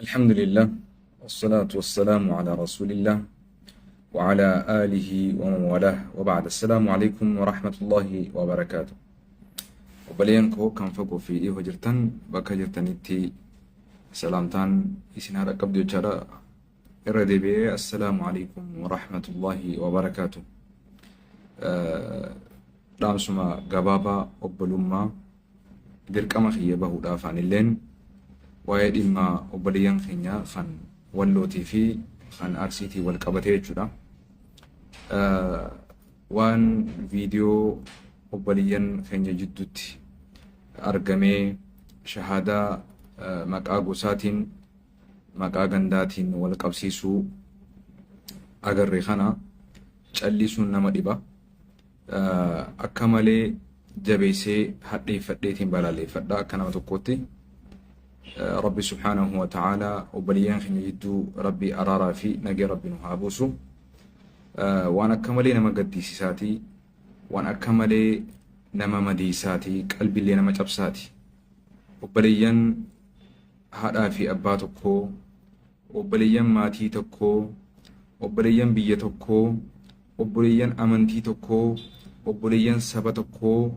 Alhamdulillah, wassalatu wassalamu ala rasulillah wa ala alihi wa man walah wa ba'd. Assalaamu alaikum wa rahmatullahi wa barakaatu. Obboleeyyan koo kan fagoo fi dhihoo jirtan, bakka jirtanitti salaamtaan isin haa dhaqqabdu jechaadha. Irra deebi'ee assalaamu alaikum wa rahmatullahi wa barakaatu. Dhaamsuma gabaabaa obbolummaa dirqama kiyya bahuudhaaf anilleen waa'ee dhimma obboleeyyan keenya kan Wallootii fi kan Arsiitii wal qabatee jechuudha. Waan viidiyoo obboleeyyan keenya jidduutti argamee shahaadaa maqaa gosaatiin, maqaa gandaatiin wal qabsiisuu agarre kana callisuun nama dhiba. Akka malee jabeessee hadheeffadheetiin balaaleeffadha akka nama tokkootti. Rabbi subhaanahu wa ta'ala obboleeyyan keenya jidduu Rabbi araaraa fi nagee Rabbi nu haa buusu. Waan akka malee nama gaddisiisaati. Waan akka malee nama madeessaati. Qalbillee nama cabsaati. Obboleeyyan haadhaa fi abbaa tokkoo, obboleeyyan maatii tokkoo, obboleeyyan biyya tokkoo, obboleeyyan amantii tokkoo, obboleeyyan saba tokkoo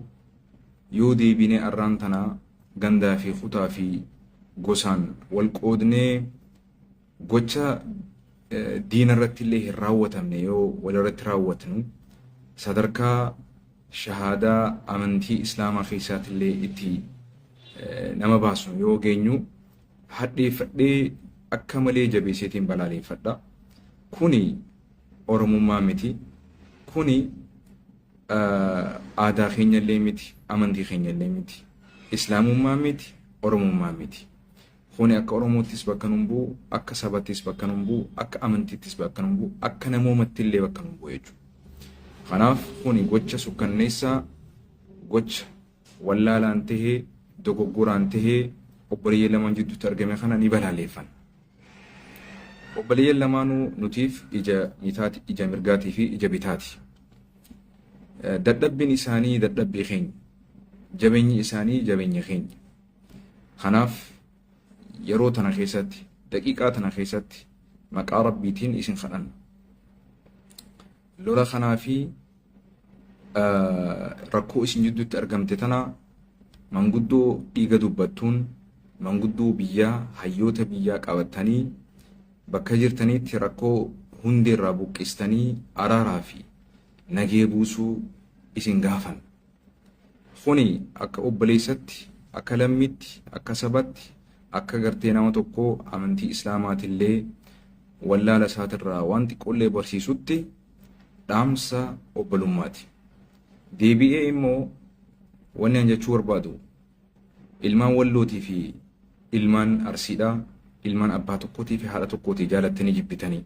yoo deebinee arraan tana gandaa fi kutaa fi gosaan wal qoodnee gocha diina irratti illee hin raawwatamne yoo walirratti raawwatnu, sadarkaa shahaadaa amantii islaamaa keessaatti illee itti nama baasnu yoo geenyu hadheeffadhee akka malee jabeesseetiin balaaleeffadha. Kuni Oromummaa miti. Kuni aadaa keenya illee miti, amantii keenya illee miti. Islaamummaa miti, Oromummaa miti. Kuni akka Oromoottis bakka nun bu'u, akka sabattis bakka nun bu'u, akka amantiittis bakka nun bu'u, akka namoomatti illee bakka nun bu'u jechuudha. Kanaaf kuni gocha sukkanneessaa, gocha wallaalaan tahee, dogoggoraan tahee obboleeyyan lamaan jidduutti argame kana ni balaaleeffanna. Obboleeyyan lamaanuu nutiif ija mitaati, ija mirgaatii fi ija bitaati. Dadhabbiin isaanii dadhabbii keenya. Jabeenyi isaanii jabeenya keenya. Kanaaf yeroo tana keessatti, daqiiqaa tana keessatti maqaa Rabbiitiin isin kadhanna. Lola kanaa fi rakkoo isin jidduutti argamte tana manguddoo dhiiga dubbattuun, manguddoo biyyaa, hayyoota biyyaa qabattanii bakka jirtanitti rakkoo hundeerraa buqqistanii araaraa fi nagee buusuu isin gaafanna. Kuni akka obboleessatti, akka lammiitti, akka sabatti, akka gartee nama tokkoo amantii Islaamaatillee wallaala isaatirraa waan xiqqoollee barsiisutti dhaamsa obbolummaati. Deebi'ee immoo wanni an jechuu barbaadu, ilmaan Wallootii fi ilmaan Arsiidhaa ilmaan abbaa tokkootii fi haadha tokkootii, jaalattanii jibbitanii.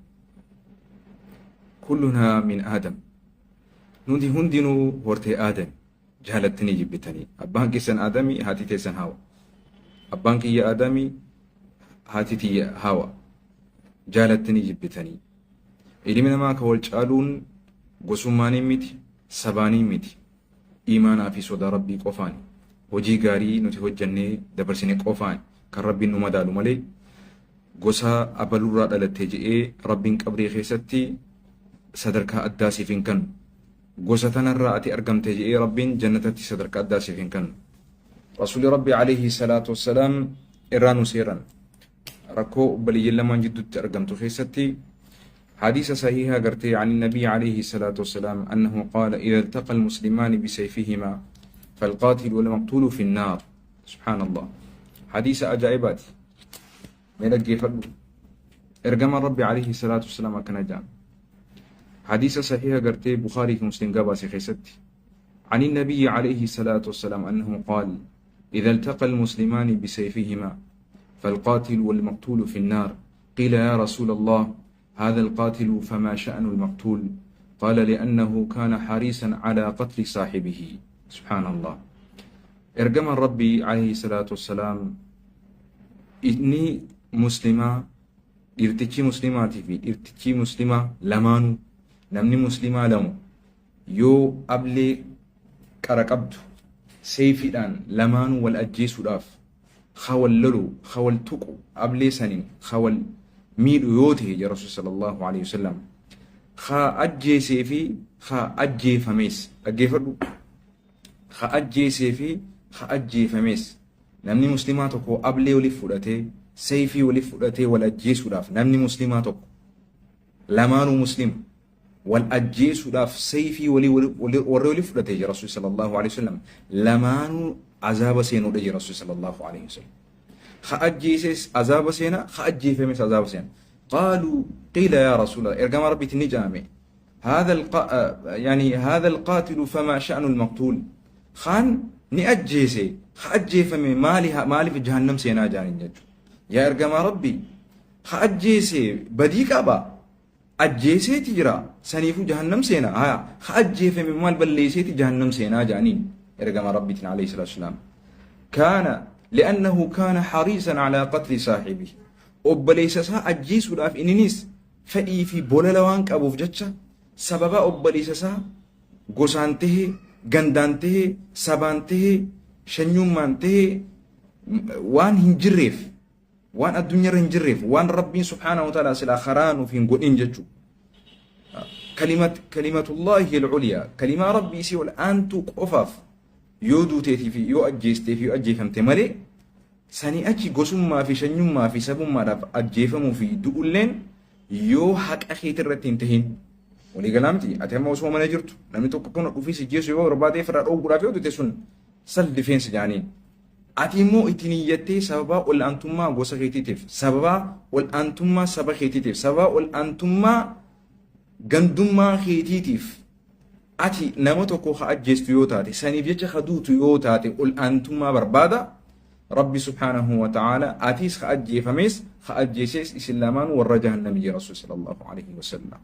Kullunaa min Aadam. Nuti hundinuu hortee Aadami. Jaalattanii jibbitanii. Abbaan keessan Aadami, haati teessan Hawa. Abbaan kiyya Aadami, haati tiyya Hawa. Jaalattanii jibbitanii. Ilmi namaa ka wal caaluun gosummaanii miti, sabaanii miti. Iimaanaa fi sodaa Rabbii qofaani. Hojii gaarii nuti hojjannee dabarsine qofaani kan Rabbiin nu madaalu malee, gosa abalurraa dhalatte je'ee Rabbiin qabrii keessatti sadarkaa addaa siif hin kennu. Gosa tanarraa ati argamte je'ee Rabbiin jannatatti sadarkaa addaa siif hin kennu. Rasuulli Rabbii alayhi salaatu wassalaam irraa nu seeran. Rakkoo obboleeyyan lamaan jidduutti argamtu keessatti حديث صحيح قرتي عن النبي عليه الصلاة والسلام أنه قال: إذا التقى المسلمان بسيفهما فالقاتل والمقتول في النار. سبحان الله، حديث أجائبات mee dhaggeeffadhu. Ergamaan Rabbi alayhi salaatu wassalaam akkana jedhan. Hadiisa sahiha gartee Bukhaarii fi Muslim gabaase keessatti. عن النبي عليه الصلاة والسلام أنه قال: إذا التقى المسلمان بسيفهما فالقاتل والمقتول في النار. قيل: يا رسول الله، هذا القاتل، فما شأن المقتول؟ قال: لأنه كان حريصا على قتل صاحبه. سبحان الله. Ergamaan Rabbii alayhi salaatu wassalaam inni muslimaa, dhiirtichi muslimaatii fi dhiirtichi muslimaa lamaanuu, namni muslimaa lamu yoo ablee qara qabdu seefiidhaan lamaanuu wal ajjeesuudhaaf Ka wal lolu, ka wal tuqu, ablee saniin ka wal miidhu yoo tahe jedhe Rasuulli sallallahu alaihi wasallam. Ka ajjeesee fi ka ajjeefamees dhaggeeffadhu. Ka ajjeesee fi ka ajjeefamees namni muslimaa tokko ablee waliif fudhatee seeyfii waliif fudhatee wal ajjeesuudhaaf namni muslimaa tokko lamaanuu muslima wal ajjeesuudhaaf seeyfii walii warri waliif fudhate jedhe Rasuulli sallallahu alaihi wasallam lamaanuu azaaba seenuudha jedhe Rasuulli sallallahu alaihi wasallam. Ka ajjeeses azaaba seena, ka ajjeefames azaaba seena. Qaaluu qiila yaa Rasuula ergamaa Rabbiitti ni jaame. هذا الق... يعني هذا القاتل فما شأن المقتول خان ni ajjeese ka ajjeefame maali maaliif jahannam seenaa jaaniin jechuudha. Yaa ergamaa Rabbii ka ajjeese badii qaba ajjeeseeti jira saniifuu jahannam seena haya ka ajjeefame maal balleesseeti jahannam seenaa jaaniin ergamaa Rabbiitiin alayhi salaatu wasalaam. Kaana li'annahu kaana hariisan alaa qatli saahibihi obboleessa isaa ajjeesuudhaaf inninis fedhii fi bolala waan qabuuf jecha sababa obboleessa isaa gosaan tahee gandaan tahee sabaan tahee shanyummaan tahee waan hin jirreef waan addunyaarra hin jirreef waan Rabbiin subhaanahu wa ta'ala silaa karaa nuuf hin godhin jechuudha. Kalimat kalimatullaahi al-ulyaa kalimaa Rabbii isii ol aantuu qofaaf yoo duuteetii fi yoo ajjeestee fi yoo ajjeefamte malee sanii achi gosummaa fi shanyummaa fi sabummaadhaaf ajjeefamuu fi du'ulleen yoo haqa keetirratti hin tahin walii galaa miti ati amma osoo mana jirtu namni tokko kun dhufee si jeessu yoo barbaade ofirraa dhoowwuudhaaf yoo duute sun self defense jaaniin. Ati immoo itti niyyattee sababaa ol'aantummaa gosa keetiitiif, sababaa ol'aantummaa saba keetiitiif, sababaa ol'aantummaa gandummaa keetiitiif ati nama tokko ka ajjeestu yoo taate, saniif jecha ka duutu yoo taate ol'aantummaa barbaada. Rabbi subhaanahu wa ta'aala atiis ka ajjeefamees ka ajjeesees isin lamaan warra jahannami jee Rasuul sallallahu alaihi wasallam.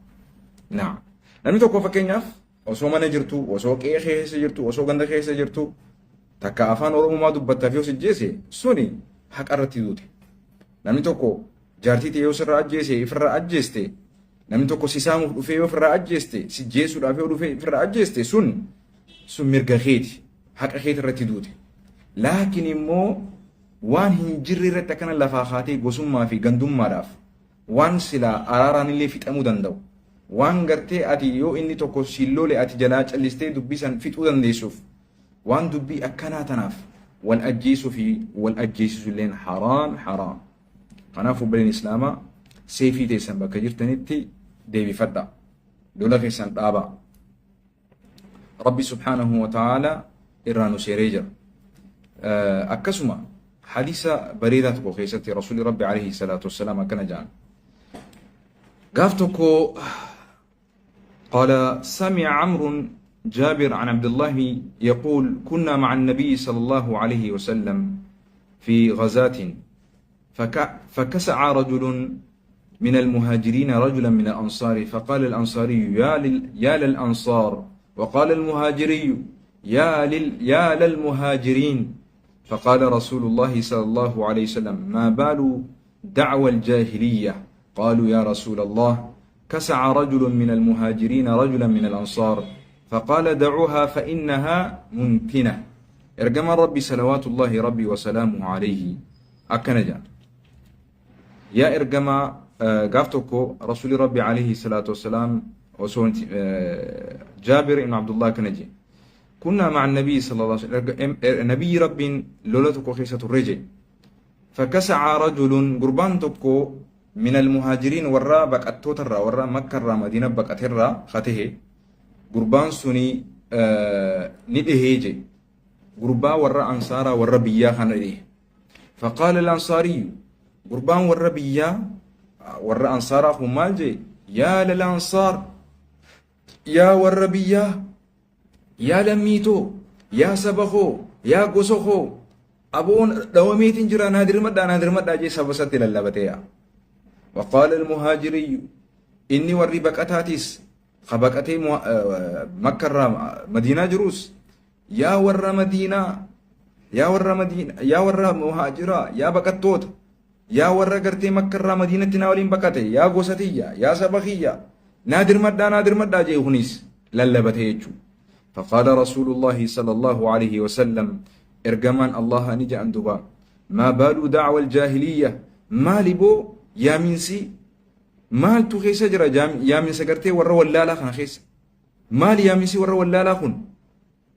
Naam. Namni tokko fakkeenyaaf osoo mana jirtu, osoo qe'ee keessa jirtu, osoo ganda keessa jirtu takka afaan Oromummaa dubbattaaf yoo si ajjeese suni haqa irratti duute. Namni tokko jaartii ta'e yoo sirraa ajjeese ifirraa ajjeeste, namni tokko si saamuuf dhufee yoo ofirraa ajjeeste, si jeesuudhaaf yoo dhufee ifirraa ajjeeste sun sun mirga keeti. Haqa keeti irratti duute. Laakiin immoo waan hin jirre irratti akkana lafaa kaatee gosummaa fi gandummaadhaaf waan silaa araaraan illee fixamuu danda'u. Waan gartee ati yoo inni tokko siin lole ati jalaa callistee dubbii san fixuu dandeessuuf waan dubbii akkanaa tanaaf wal ajjeesuu fi wal ajjeesisu illeen haraam haraam. Kanaaf obboleen Islaamaa seefii teessan bakka jirtanitti deebifadha. Lola keessan dhaabaa. Rabbi subhaanahu wa ta'ala irraa nu seeree jira. Akkasuma hadiisa bareedaa tokko keessatti Rasuulli Rabbi alayhi salaatu wassalaam akkana jedhan. Gaaf tokko قال سمع عمرو جابر عن عبد الله يقول كنا مع النبي صلى الله عليه وسلم في غزاة فكسع رجل من المهاجرين رجلا من الأنصار فقال الأنصاري يا للأنصار وقال المهاجري يا للمهاجرين فقال رسول الله صلى الله عليه وسلم ما بال دعوى الجاهلية قالوا يا رسول الله كسع رجل من المهاجرين رجلا من الأنصار فقال دعوها فإنها منتنة إرجم ربي صلوات الله ربي وسلامه عليه أكنجا Yaa ergamaa gaaf tokko Rasuulli Rabbi alayhi salaatu wassalaam osoo Jaabir ibn Abdullah akkana jee. Kunnaa ma'a nabii sallallahu alaihi wasallam nabiyyi Rabbiin lola tokko keessa turre jee. Fakasa'a rajulun gurbaan tokko min almuhaajiriin warra baqattootarraa warra Makkarraa Madiina baqaterraa ka tahe gurbaan suni ni dhehee jee. Gurbaa warra ansaaraa warra biyyaa kana dhehe. Faqaala al-ansaariyyu gurbaan warra biyyaa warra ansaaraa kun maal jee yaa lal ansaar yaa warra biyyaa yaa lammiitoo yaa saba koo yaa gosa koo aboon dhawameetiin jira naa dirmadhaa naa dirmadhaa jee saba isatti lallabatee yaa. Waqaala al-muhaajiriyyu inni warri baqataatis ka baqatee makkarraa madiinaa jirus Yaa warra Madiinaa, yaa warra Madiina, yaa warra Muhaajiraa, yaa baqattoota, yaa warra gartee Makkarraa Madiinatti naa waliin baqate, yaa gosa tiyya, yaa saba kiyya, naa dirmadhaa, naa dirmadhaa jee kunis lallabate jechuudha. Faqaala Rasuulullaahi sallallahu alaihi wasallam ergamaan Allaha ni ja'an duba. Maa baalu da'wa aljaahiliyya, maali boo yaaminsi maaltu keessa jira yaaminsa gartee warra wallaalaa kana keessa? Maali yaaminsi warra wallaalaa kun?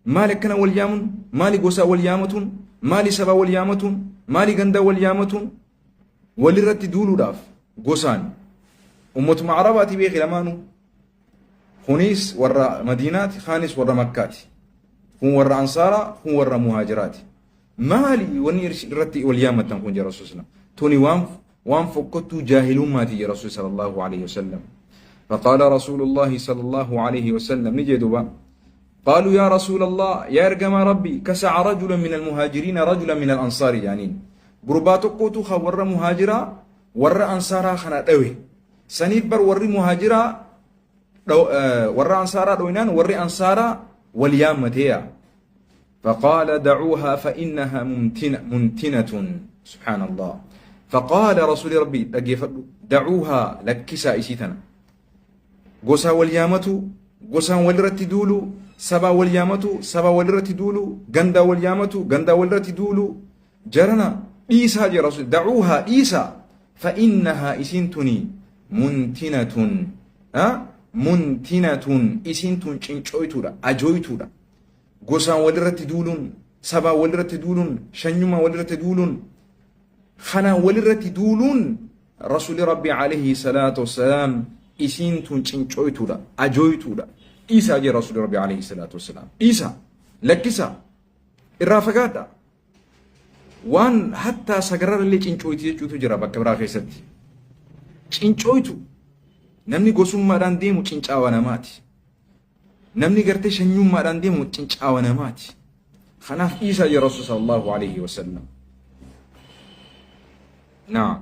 Maali akkana wal yaamuun? Maali gosaa wal yaamatuun? Maali sabaa wal yaamatuun? Maali gandaa wal yaamatuun? Walirratti duuluudhaaf gosaan ummatuma Arabaati beeki lamaanuu. Kunis warra Madiinaati, kaanis warra Makkaati. Kun warra Ansaaraa, kun warra Muhaajiraati. Maali wanni irratti wal yaamatan kun jira Rasuul sallam. Tuni waan fokkottuu jaahilummaati jira Rasuul sallallahu alaihi wasallam. فقال رسول الله صلى الله عليه وسلم نجدوا قالوا يا رسول الله يا إرجما ربي كسع رجل من المهاجرين رجلا من الأنصار يعني قربات قوتو ور مهاجرا ور أنصارا خنا دوي سنيف بر ور مهاجرا ور أنصارا دوينان ور أنصارا واليامتيا فقال دعوها فإنها ممتنة منتنة سبحان الله فقال رسول ربي دعوها لكسا إسيتنا gosaa wal yaamatu, gosaan walirratti duulu, sabaa wal yaamatu, sabaa walirratti duulu, gandaa wal yaamatu, gandaa walirratti duulu, jarana dhiisaa jee Rasuul, da'uuhaa dhiisaa, fa'innahaa isiin tuni muntinatun, muntinatun isiin tun cincooytuudha, ajooytuudha. Gosaan walirratti duuluun, sabaa walirratti duuluun, shanyummaa walirratti duuluun, kanaan walirratti duuluun Rasuuli Rabbi alayhi salaatu wassalaam isiin tun cincooytuudha, ajooytuudha. Dhiisaa jee Rasuuli Rabbi alayhi salaatu wassalaam. Dhiisaa, lakkisaa, irraa fagaadha. Waan hattaa sagararallee cincooyti jechuutu jira bakka biraa keessatti. Cincooytu namni gosummaadhaan deemu cincaawa namaati. Namni gartee shanyummaadhaan deemu cincaawa namaati. Kanaaf dhiisaa jee Rasuul sallallahu alayhi wasallam. Naam.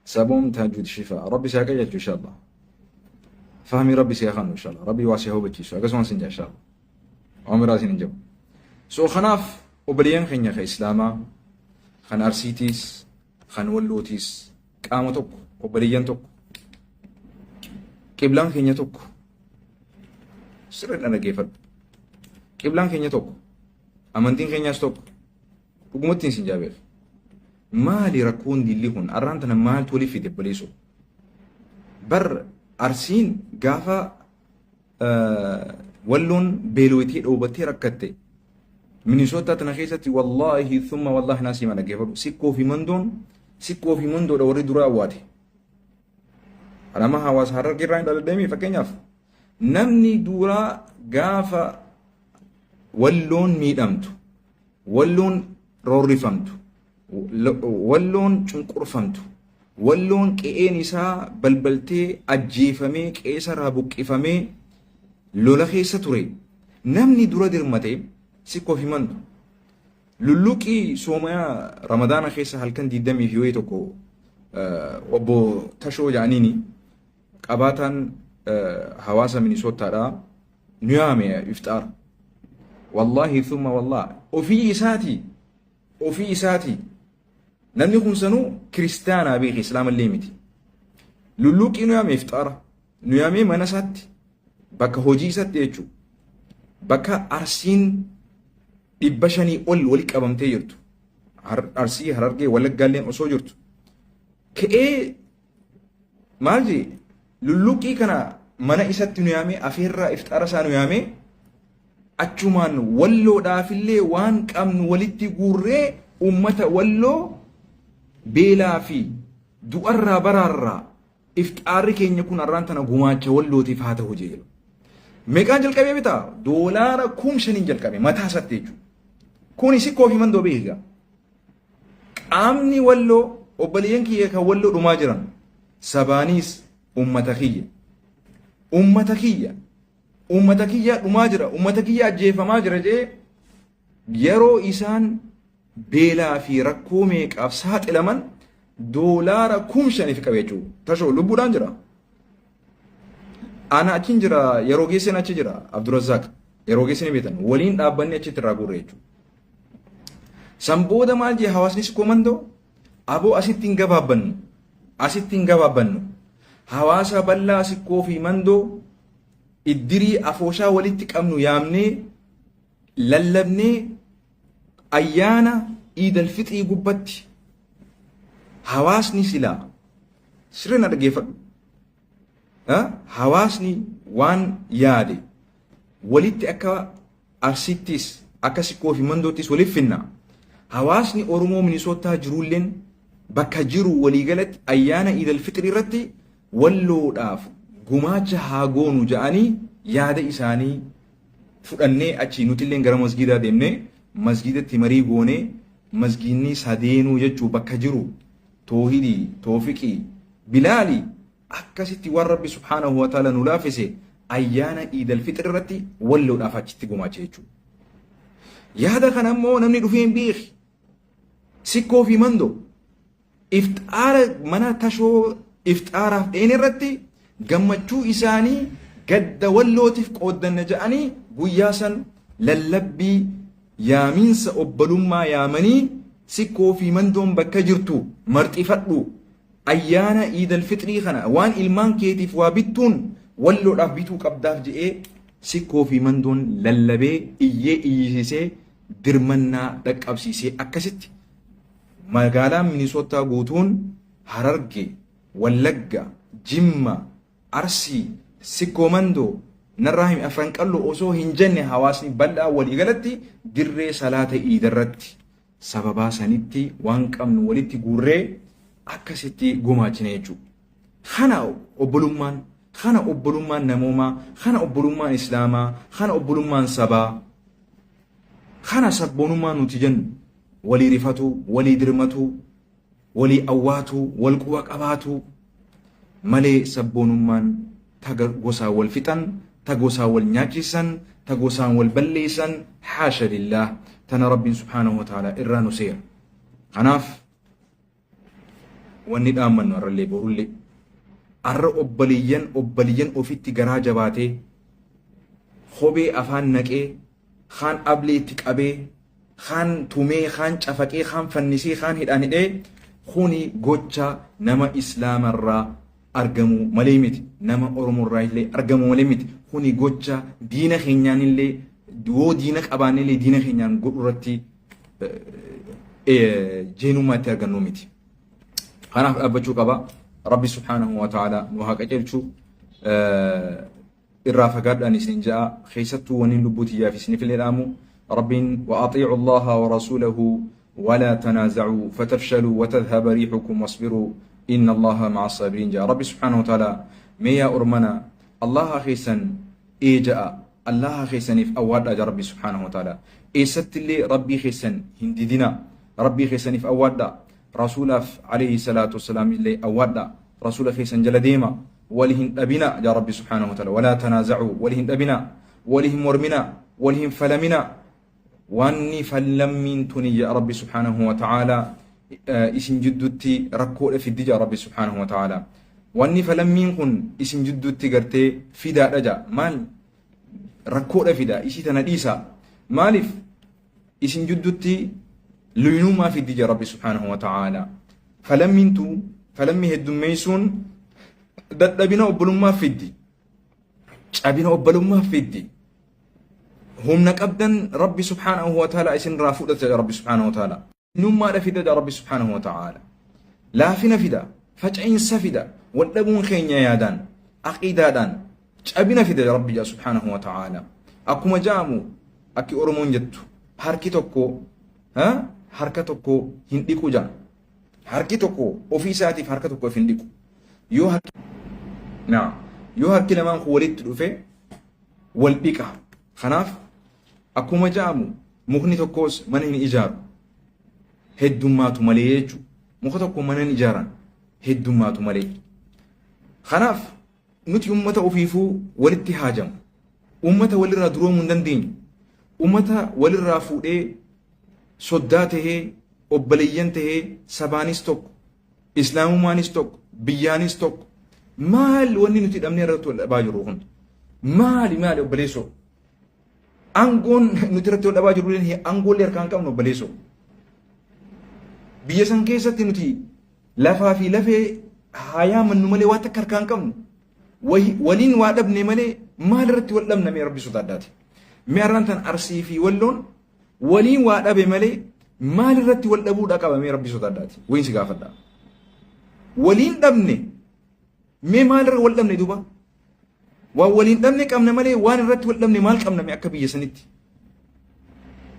Saboom Taajud Shifa. Rabbi si haa qajeelchu inshallah. Fahmii Rabbi si haa kennu inshallah. Rabbi waa si haa hubachiisu. Akkasumas sin jaa inshallah. Waan biraa sin hin jiru. So kanaaf obboleeyyan keenya kan Islaamaa, kan Arsiitiis, kan Wallootiis qaama tokko, obboleeyyan tokko. Qiblaan keenya tokko. Sirriidhaan dhaggeeffadhu. Qiblaan keenya tokko. Amantiin keenyaas tokko. Dhugumatti isin jaabeef. Maali rakkoon dilli kun? Arraan tana maaltu waliif fide obboleessoo? Bar Arsiin gaafa Walloon beelooytee dhoobattee rakkatte Minisootaa tana keessatti wallaahi thumma wallaahi naa siima dhaggeeffadhu sikkoo fi mandoon sikkoo fi mandoodha warri dura awwaate. Anama hawaasa harargee irraa hin dhaladheemi fakkeenyaaf namni duraa gaafa walloon miidhamtu walloon roorrifamtu Walloon cunqurfamtu, Walloon qe'een isaa balbaltee ajjeefamee qe'eesarraa buqqifamee lola keessa ture namni dura dirmate Sikkoo fi Mandu. Lulluqii soomaya Ramadaana keessa halkan 20 fi wayii tokko obbo Tashoo jedhaniini qabaataan hawaasa Minisootaadhaa nu yaame ifxaara. Wallaahi thumma wallahi ofii isaatii Ofii isaatii. Namni kun sanuu kiristaanaa beeki islaamallee miti. Lulluuqqii nu yaame ifxaara. Nu yaamee mana isaatti bakka hojii isaatti jechuudha. Bakka Arsiin 500 ol wali qabamtee jirtu. Arsii, Harargee, Wallaggaalleen osoo jirtu. Ka'ee maal jee lulluuqqii kana mana isatti nu yaamee afeerraa ifxaara isaa nu yaamee achumaan Walloodhaafillee waan qabnu walitti guurree ummata Walloo beelaa fi du'arraa baraarraa ifxaarri keenya kun har'aan tana gumaacha Wallootiif haa ta'u jee jedhu. Meeqaan jalqabee bitaa? Doolaara 5,000n jalqabe mataa isaatti jechuudha. Kuni sikkoo fi mandoo beekaa. Qaamni Walloo obboleeyyan kiyya kan Walloo dhumaa jiran sabaaniis ummata kiyya. Ummata kiyya. Ummata kiyya dhumaa jira. Ummata kiyya ajjeefamaa jira jee yeroo isaan beelaa fi rakkoo meeqaaf saaxilaman doolaara 5,000f qabe jechuudha. Tashoo lubbuudhaan jira. Ana achin jira yeroo geessin achi jira Abdurrazzaaq yeroo geessin beektan waliin dhaabbanni achitti irraa guurre jechuudha. San booda maal jee hawaasni Sikkoo Mandoo aboo asitti hin gabaabbannu asitti hin gabaabbannu hawaasa bal'aa Sikkoo fi Mandoo iddirii afooshaa walitti qabnu yaamnee Lallabnee ayyaana Iidal Fixrii gubbatti hawaasni silaa sirri na dhaggeeffadhu. Hawaasni waan yaade walitti akka Arsiittis akka Sikkoo fi Mandoottis waliif finna. Hawaasni Oromoo Minisootaa jiruulleen bakka jiru waliigalatti ayyaana Iidal Fixrii irratti Walloodhaaf gumaacha haa goonu ja'anii yaada isaanii fudhannee achii nutilleen gara masgiidaa deemnee masgiidatti marii goonee masgiidni sadeenuu jechuu bakka jiru Toohidii, Toofiqii, Bilaali akkasitti waan Rabbi subhaanahu wa ta'ala nu laaffise ayyaana Iidal Fixir irratti Walloodhaaf achitti gumaache jechuudha. Yaada kana immoo namni dhufee hin beeki. Sikkoo fi Mandoo ifxaara mana tashoo ifxaaraaf dheene irratti gammachuu isaanii gadda Wallootiif qooddanna ja'anii guyyaa san lallabbii yaamiinsa obbolummaa yaamanii Sikkoo fi Mandoon bakka jirtu marxifadhu ayyaana Iidal Fixrii kana waan ilmaan keetiif waa bittuun Walloodhaaf bituu qabdaaf je'ee Sikkoo fi Mandoon lallabee iyyee iyyisiisee dirmannaa dhaqqabsiisee akkasitti magaalaan Minisootaa guutuun Hararge, Wallagga, Jimma, Arsii, Sikkoo Mandoo, narraa himi Afran Qalloo osoo hin jenne hawaasni bal'aa waliigalatti dirree salaata iidarratti sababaa sanitti waan qabnu walitti guurree akkasitti gumaachine jechuudha. Kana obbolummaan, kana obbolummaan namoomaa, kana obbolummaan Islaamaa, kana obbolummaan sabaa, kana sabboonummaan nuti jennu walii rifatuu, walii dirmatuu, walii awwaatuu, wal quba qabaatuu malee sabboonummaan ta gosaan wal fixan, ta gosaan wal nyaachisan, ta gosaan wal balleessan haasha lillaah tana Rabbiin subhaanahu wa ta'ala irraa nu seera. Kanaaf wanni dhaammannu har'allee borullee har'a obboleeyyan obboleeyyan ofitti garaa jabaatee kophee afaan naqee kaan ablee itti qabee kaan tumee kaan cafaqee kaan fannisee kaan hidhaan hidhee kuni gocha nama islaamarraa argamuu malee miti nama Oromoorraa illee argamuu malee miti kuni gocha diina keenyaan illee yoo diina qabaanne illee diina keenyaan godhu irratti jeenummaa itti argannu miti. Kanaaf dhaabbachuu qaba. Rabbi subhaanahu wa ta'ala nu haa qajeelchu. Irraa fagaadhaan isin ja'a. Keessattuu waniin lubbuu tiyyaaf isiniif illee dhaamu. Rabbiin wa axiicu Allaha wa rasuulahu ولا تنازعوا فتفشلوا وتذهب ريحكم واصبروا إن الله مع الصابرين جاء ربي سبحانه وتعالى ميا أرمنا الله خيسا Ee ja'a, Allaaha keessaniif awwaadhaa ja'a Rabbi subhaanahu wa ta'aalaa. Eessattillee Rabbii keessan hin didinaa. Rabbii keessaniif awwaadhaa. Rasuulaaf alayhi salaatu wassalaam illee awwaadhaa. Rasuula keessan jala deema. Wali hin dhabinaa ja'a Rabbi subhaanahu wa ta'aalaa. Walaa tanaaza'uu wali hin dhabinaa. Wali hin morminaa. Wali hin falaminaa. Waanni fallammiin tuni ja'a Rabbi subhaanahu wa ta'aalaa isin jidduutti rakkoodha fiddi ja'a Rabbi subhaanahu wa ta'aalaa. Wanni falammiin kun isin jidduutti gartee fidaadha ja'a. Maal rakkoodha fida isii tana dhiisaa. Maaliif isin jidduutti luynummaa fiddi ja'a Rabbi subhaanahu wa ta'aalaa. Falammiin tun falammii heddummeessuun dadhabina obbolummaa fiddi. Cabina obbolummaa fiddi. Humna qabdan Rabbi subhaanahu wa ta'ala isinirraa fudhata jedha Rabbi subhaanahu wa ta'ala. Nummaadha fida jedha Rabbi subhaanahu wa ta'ala. Laafina fida, faca'insa fida, wal dhabuun keenya yaadaan, aqiidaadhaan, cabina fida jedha Rabbi jedha subhaanahu wa ta'ala. Akkuma ja'amu akki Oromoon jettu harki tokko harka tokko hin dhiqu jedha. Harki tokko ofii isaatiif harka tokko of hin dhiqu. Yoo harki yoo harki lamaan kun walitti dhufe wal dhiqa. Kanaaf akkuma ja'amu mukni tokkos mana hin ijaaru. Heddummaatu malee jechuudha. Muka tokko mana hin ijaaran heddummaatu malee. Kanaaf nuti ummata ofiifuu walitti haajamu. Ummata walirraa duroomuu hin dandeenyu. Ummata walirraa fuudhee soddaa tahee obboleeyyan tahee sabaanis tokko Islaamummaanis tokko, biyyaanis tokko. Maal wanni nuti dhabnee irratti wal dhabaa jirru kun? Maali maali obboleessoo? Aangoon nuti irratti wal dhabaa jirru aangoollee harkaan qabnu obboleessoo. Biyya san keessatti nuti lafaa fi lafee haa yaamannu malee waan takka harkaan qabnu. Waliin waa dhabne malee maal irratti wal dhabna mee Rabbi sodaadhaati. Mee arraan tan Arsii fi Walloon waliin waa dhabe malee maal irratti wal dhabuudha qaba mee Rabbi sodaadhaati. Wayin si gaafadha. Waliin dhabne mee maal irra wal dhabne duuba? Waan waliin dhabne qabna malee waan irratti wal dhabne maal qabna mee akka biyya sanitti?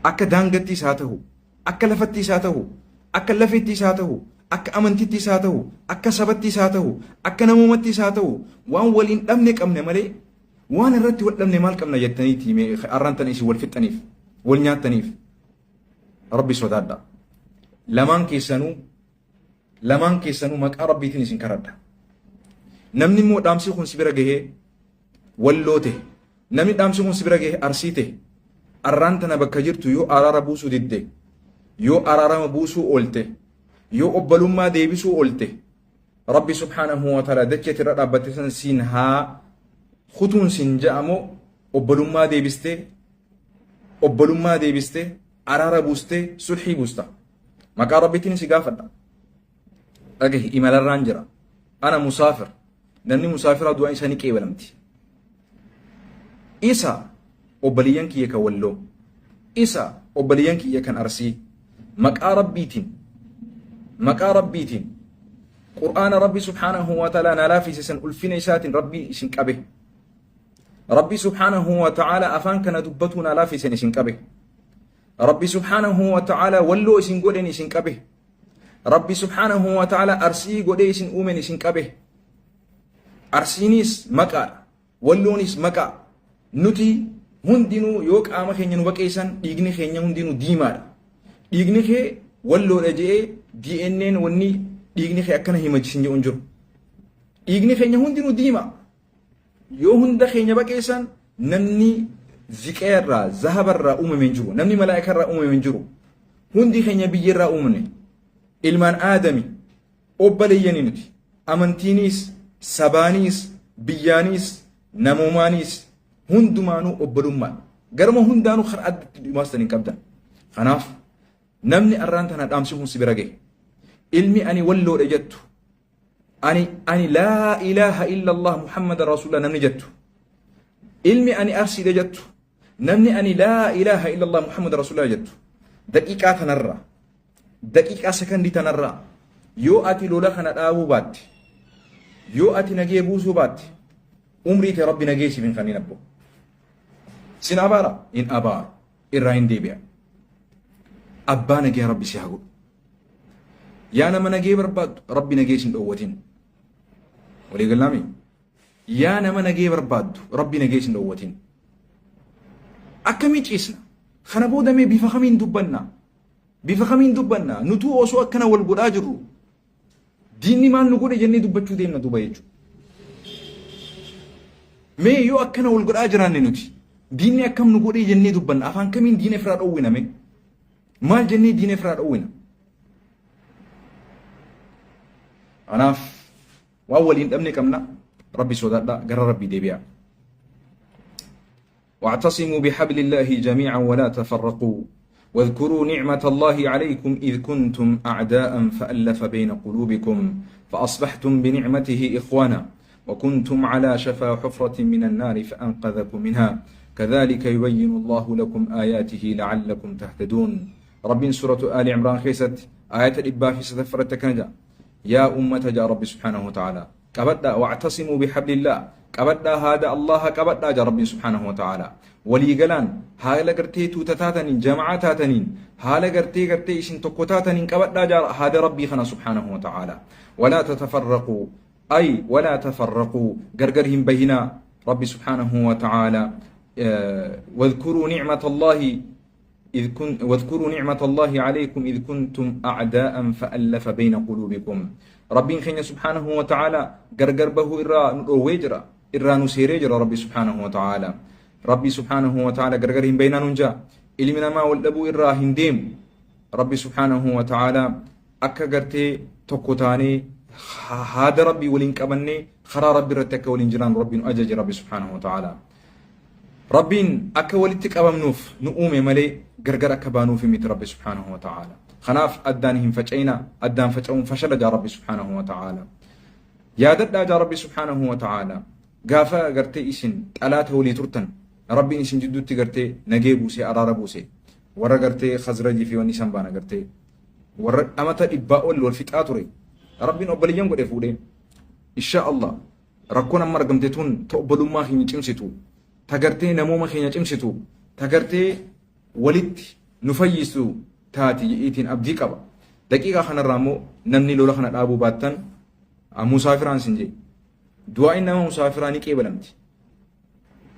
Akka daangattiis haa ta'u, akka lafattiis haa ta'u, akka lafeettiis haa ta'u, akka amantittiis haa ta'u, akka sabattiis haa ta'u, akka namoomattiis haa ta'u, waan waliin dhabne qabne malee waan irratti wal dhabne maal qabna jettaniiti mee arraan tana isin wal fixxaniif, wal nyaattaniif. Rabbi sodaadha. Lamaan keessanuu Lamaan keessanuu maqaa Rabbiitiin isin karadha. Namni immoo dhaamsi kun si bira gahee Walloo ta'e, namni dhaamsi kun si bira gahee Arsii ta'e, arraan tana bakka jirtu yoo araara buusuu didde, yoo araarama buusuu oolte, yoo obbolummaa deebisuu oolte, Rabbi subhaanahu wa ta'ala dachee irra dhaabbatte san siin haa kutuun siin ja'amoo obbolummaa deebistee obbolummaa deebistee araara buustee sulhii buusta. Maqaa Rabbiitiin si gaafadha. Dhagahi imalarraan jira. Ana musaafir. Namni musaafiraa du'aan isaa ni qeebalamti. Isa obboleeyyan kiyya kan Walloo. Isa obboleeyyan kiyya kan Arsii. Maqaa Rabbiitiin maqaa Rabbiitiin Qur'aana Rabbi subhaanahu wa ta'ala naa laaffise san ulfina isaatiin Rabbi isin qabe. Rabbi subhaanahu wa ta'ala afaan kana dubbatuu naa laaffisen isin qabe. Rabbi subhaanahu wa ta'ala Walloo isin godhen isin qabe. Rabbi subhaanahu wa ta'ala Arsii godhee isin uumen isin qabe. Arsiinis maqaadha. Walloonis maqaa. Nuti hundinuu yoo qaama keenya nu baqeessan dhiigni keenya hundinuu diimaadha. Dhiigni kee Walloodha je'ee DNA'n wanni dhiigni kee akkana hima isin jedhu hin jiru. Dhiigni keenya hundinuu diimaa. Yoo hunda keenya baqeessan namni ziqee irraa, zahaba irraa uumame hin jiru. Namni malaayika irraa uumame hin jiru. Hundi keenya biyya irraa uumamne. Ilmaan Aadami obbaleeyyani nuti. Amantiinis, sabaaniis, biyyaaniis, namoomaaniis hundumaanuu obbolummaadha. Garuma hundaanuu karaa addatti dhumaastan hin qabdan. Kanaaf namni arraan tana dhaamsi kun si bira gahe. Ilmi ani Walloodha jettu Ani ani laa ilaaha illallah Muhammad rasuulullah namni jettu. Ilmi ani Arsiidha jettu. Namni ani laa ilaaha illallah Muhammad rasuulullah jettu. Daqiiqaa tanarraa daqiiqaa sekondii tanarraa yoo ati lola kana dhaabuu baatte yoo ati nagee buusuu baatte umrii tee rabbi nagee siif hin kannin abbo. Sin abaara hin abaaru irraa hin deebi'a. Abbaa nagee rabbi si haa godhu. Yaa nama nagee barbaaddu rabbi nagee sin dhoowwatin. Walii gallaami? Yaa nama nagee barbaaddu rabbi nagee sin dhoowwatin. Akkamii ciisna? Kana booda mee bifa kamiin dubbanna? Bifa kamiin dubbanna? Nutuu osoo akkana wal godhaa jirru diinni maal nu godhe jennee dubbachuu deemna duuba jechuudha. Mee yoo akkana wal godhaa jiraanne nuti diinni akkam nu godhee jennee dubbanna afaan kamiin diina ofirraa dhoowwina mee? Maal jennee diina ifirraa dhowwina? Kanaaf waan waliin dhabne qabna. Rabbi sodaadha gara Rabbii deebi'a. واعتصموا بحبل الله جميعا ولا تفرقوا واذكروا نعمة الله عليكم إذ كنتم أعداء فألف بين قلوبكم فأصبحتم بنعمته إخوانا وكنتم على شفا حفرة من النار فأنقذكم منها كذلك يبين الله لكم آياته لعلكم تهتدون رب سورة آل عمران خيست آية الإبا في ستفرة كنجا يا أمة جاء رب سبحانه وتعالى قبدا واعتصموا بحبل الله قبدا هذا الله قبدا جاء رب سبحانه وتعالى ولي قلان haala gartee tuuta taataniin jama'aa taataniin haala gartee gartee isin tokko taataniin qabadhaa jaa haada rabbii kana subhaanahu wa ta'ala walaa tatafarraquu Ay walaa tafarraquu gargar hin bahinaa Rabbi subhaanahu wa ta'aalaa wadhkuruu ni'mata Allaahi إذ كن واذكروا نعمة الله عليكم إذ كنتم أعداء فألف بين قلوبكم ربين خينيا سبحانه وتعالى غرغر به إرى نويجرا إرى نسيريجرا ربي سبحانه وتعالى ربي سبحانه وتعالى غرغر هم بيننا ننجا إلمنا ما والأبو إرى هنديم ربي سبحانه وتعالى Akka gartee tokko taanee haada Rabbii waliin qabannee karaa Rabbii irratti akka waliin jiraannu Rabbi nu ajaje Rabbi subhaanahu wa ta'ala. Rabbiin akka walitti qabamnuuf nu uume malee gargar akka baanuuf miti Rabbi subhaanahu wa ta'ala. Kanaaf addaan hin faca'ina, addaan faca'uun fashala jaa Rabbi subhaanahu wa ta'ala. Yaadadhaa jaa Rabbi subhaanahu wa ta'ala. Gaafa gartee isin xalaata walii turtan. Rabbiin isin jidduutti gartee nagee buusee araara buuse. Warra gartee Khazrajii fi wanni isaan baana gartee warra amata dhibbaa ol wal fixaa ture. Rabbiin obboleeyyan godhe fuudhee. Insha Allah rakkoon amma argamte tun ta obbolummaa keenya cimsitu, ta gartee namooma keenya cimsitu, ta gartee walitti nu fayyistu taati jedheetiin abdii qaba. Daqiiqaa kanarraa immoo namni lola kana dhaabuu baattan musaafiraan sin jedhe. Du'aa'iin nama musaafiraa ni qeebalamti.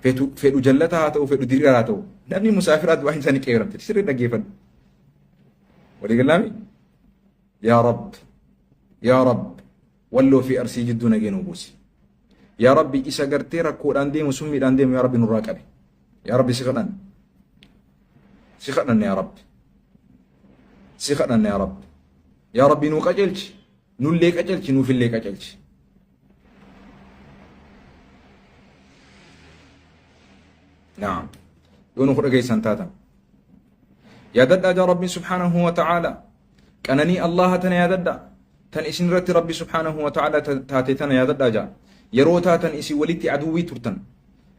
Fedhu jallataa haa ta'u, fedhu diriiraa haa ta'u. Namni musaafiraa du'aa'iin isaa ni qeebalamti. Sirrii dhaggeeffadhu. Walii galaami? Yaa Rabb, yaa Rabb, Walloo fi Arsii jidduu nagee nuu buusi. Yaa Rabbi isa gartee rakkoodhaan deemu summiidhaan deemu yaa Rabbi nurraa qabi. Yaa Rabbi si kadhanna. Si kadhanna yaa Rabbi. Si kadhanna yaa Rabbi. Yaa Rabbi nuu qajeelchi. Nullee qajeelchi nuufillee qajeelchi. Naam. Yoo nu dhageessan taatan. Yaadadhaa jaa Rabbiin subhaanahu wa ta'aala. Qananii Allaaha tana yaadadhaa. Tan isin irratti Rabbi subhaanahu wa ta'aala taate tana yaadadhaa jaa. Yeroo taatan isin walitti aduwwii turtan.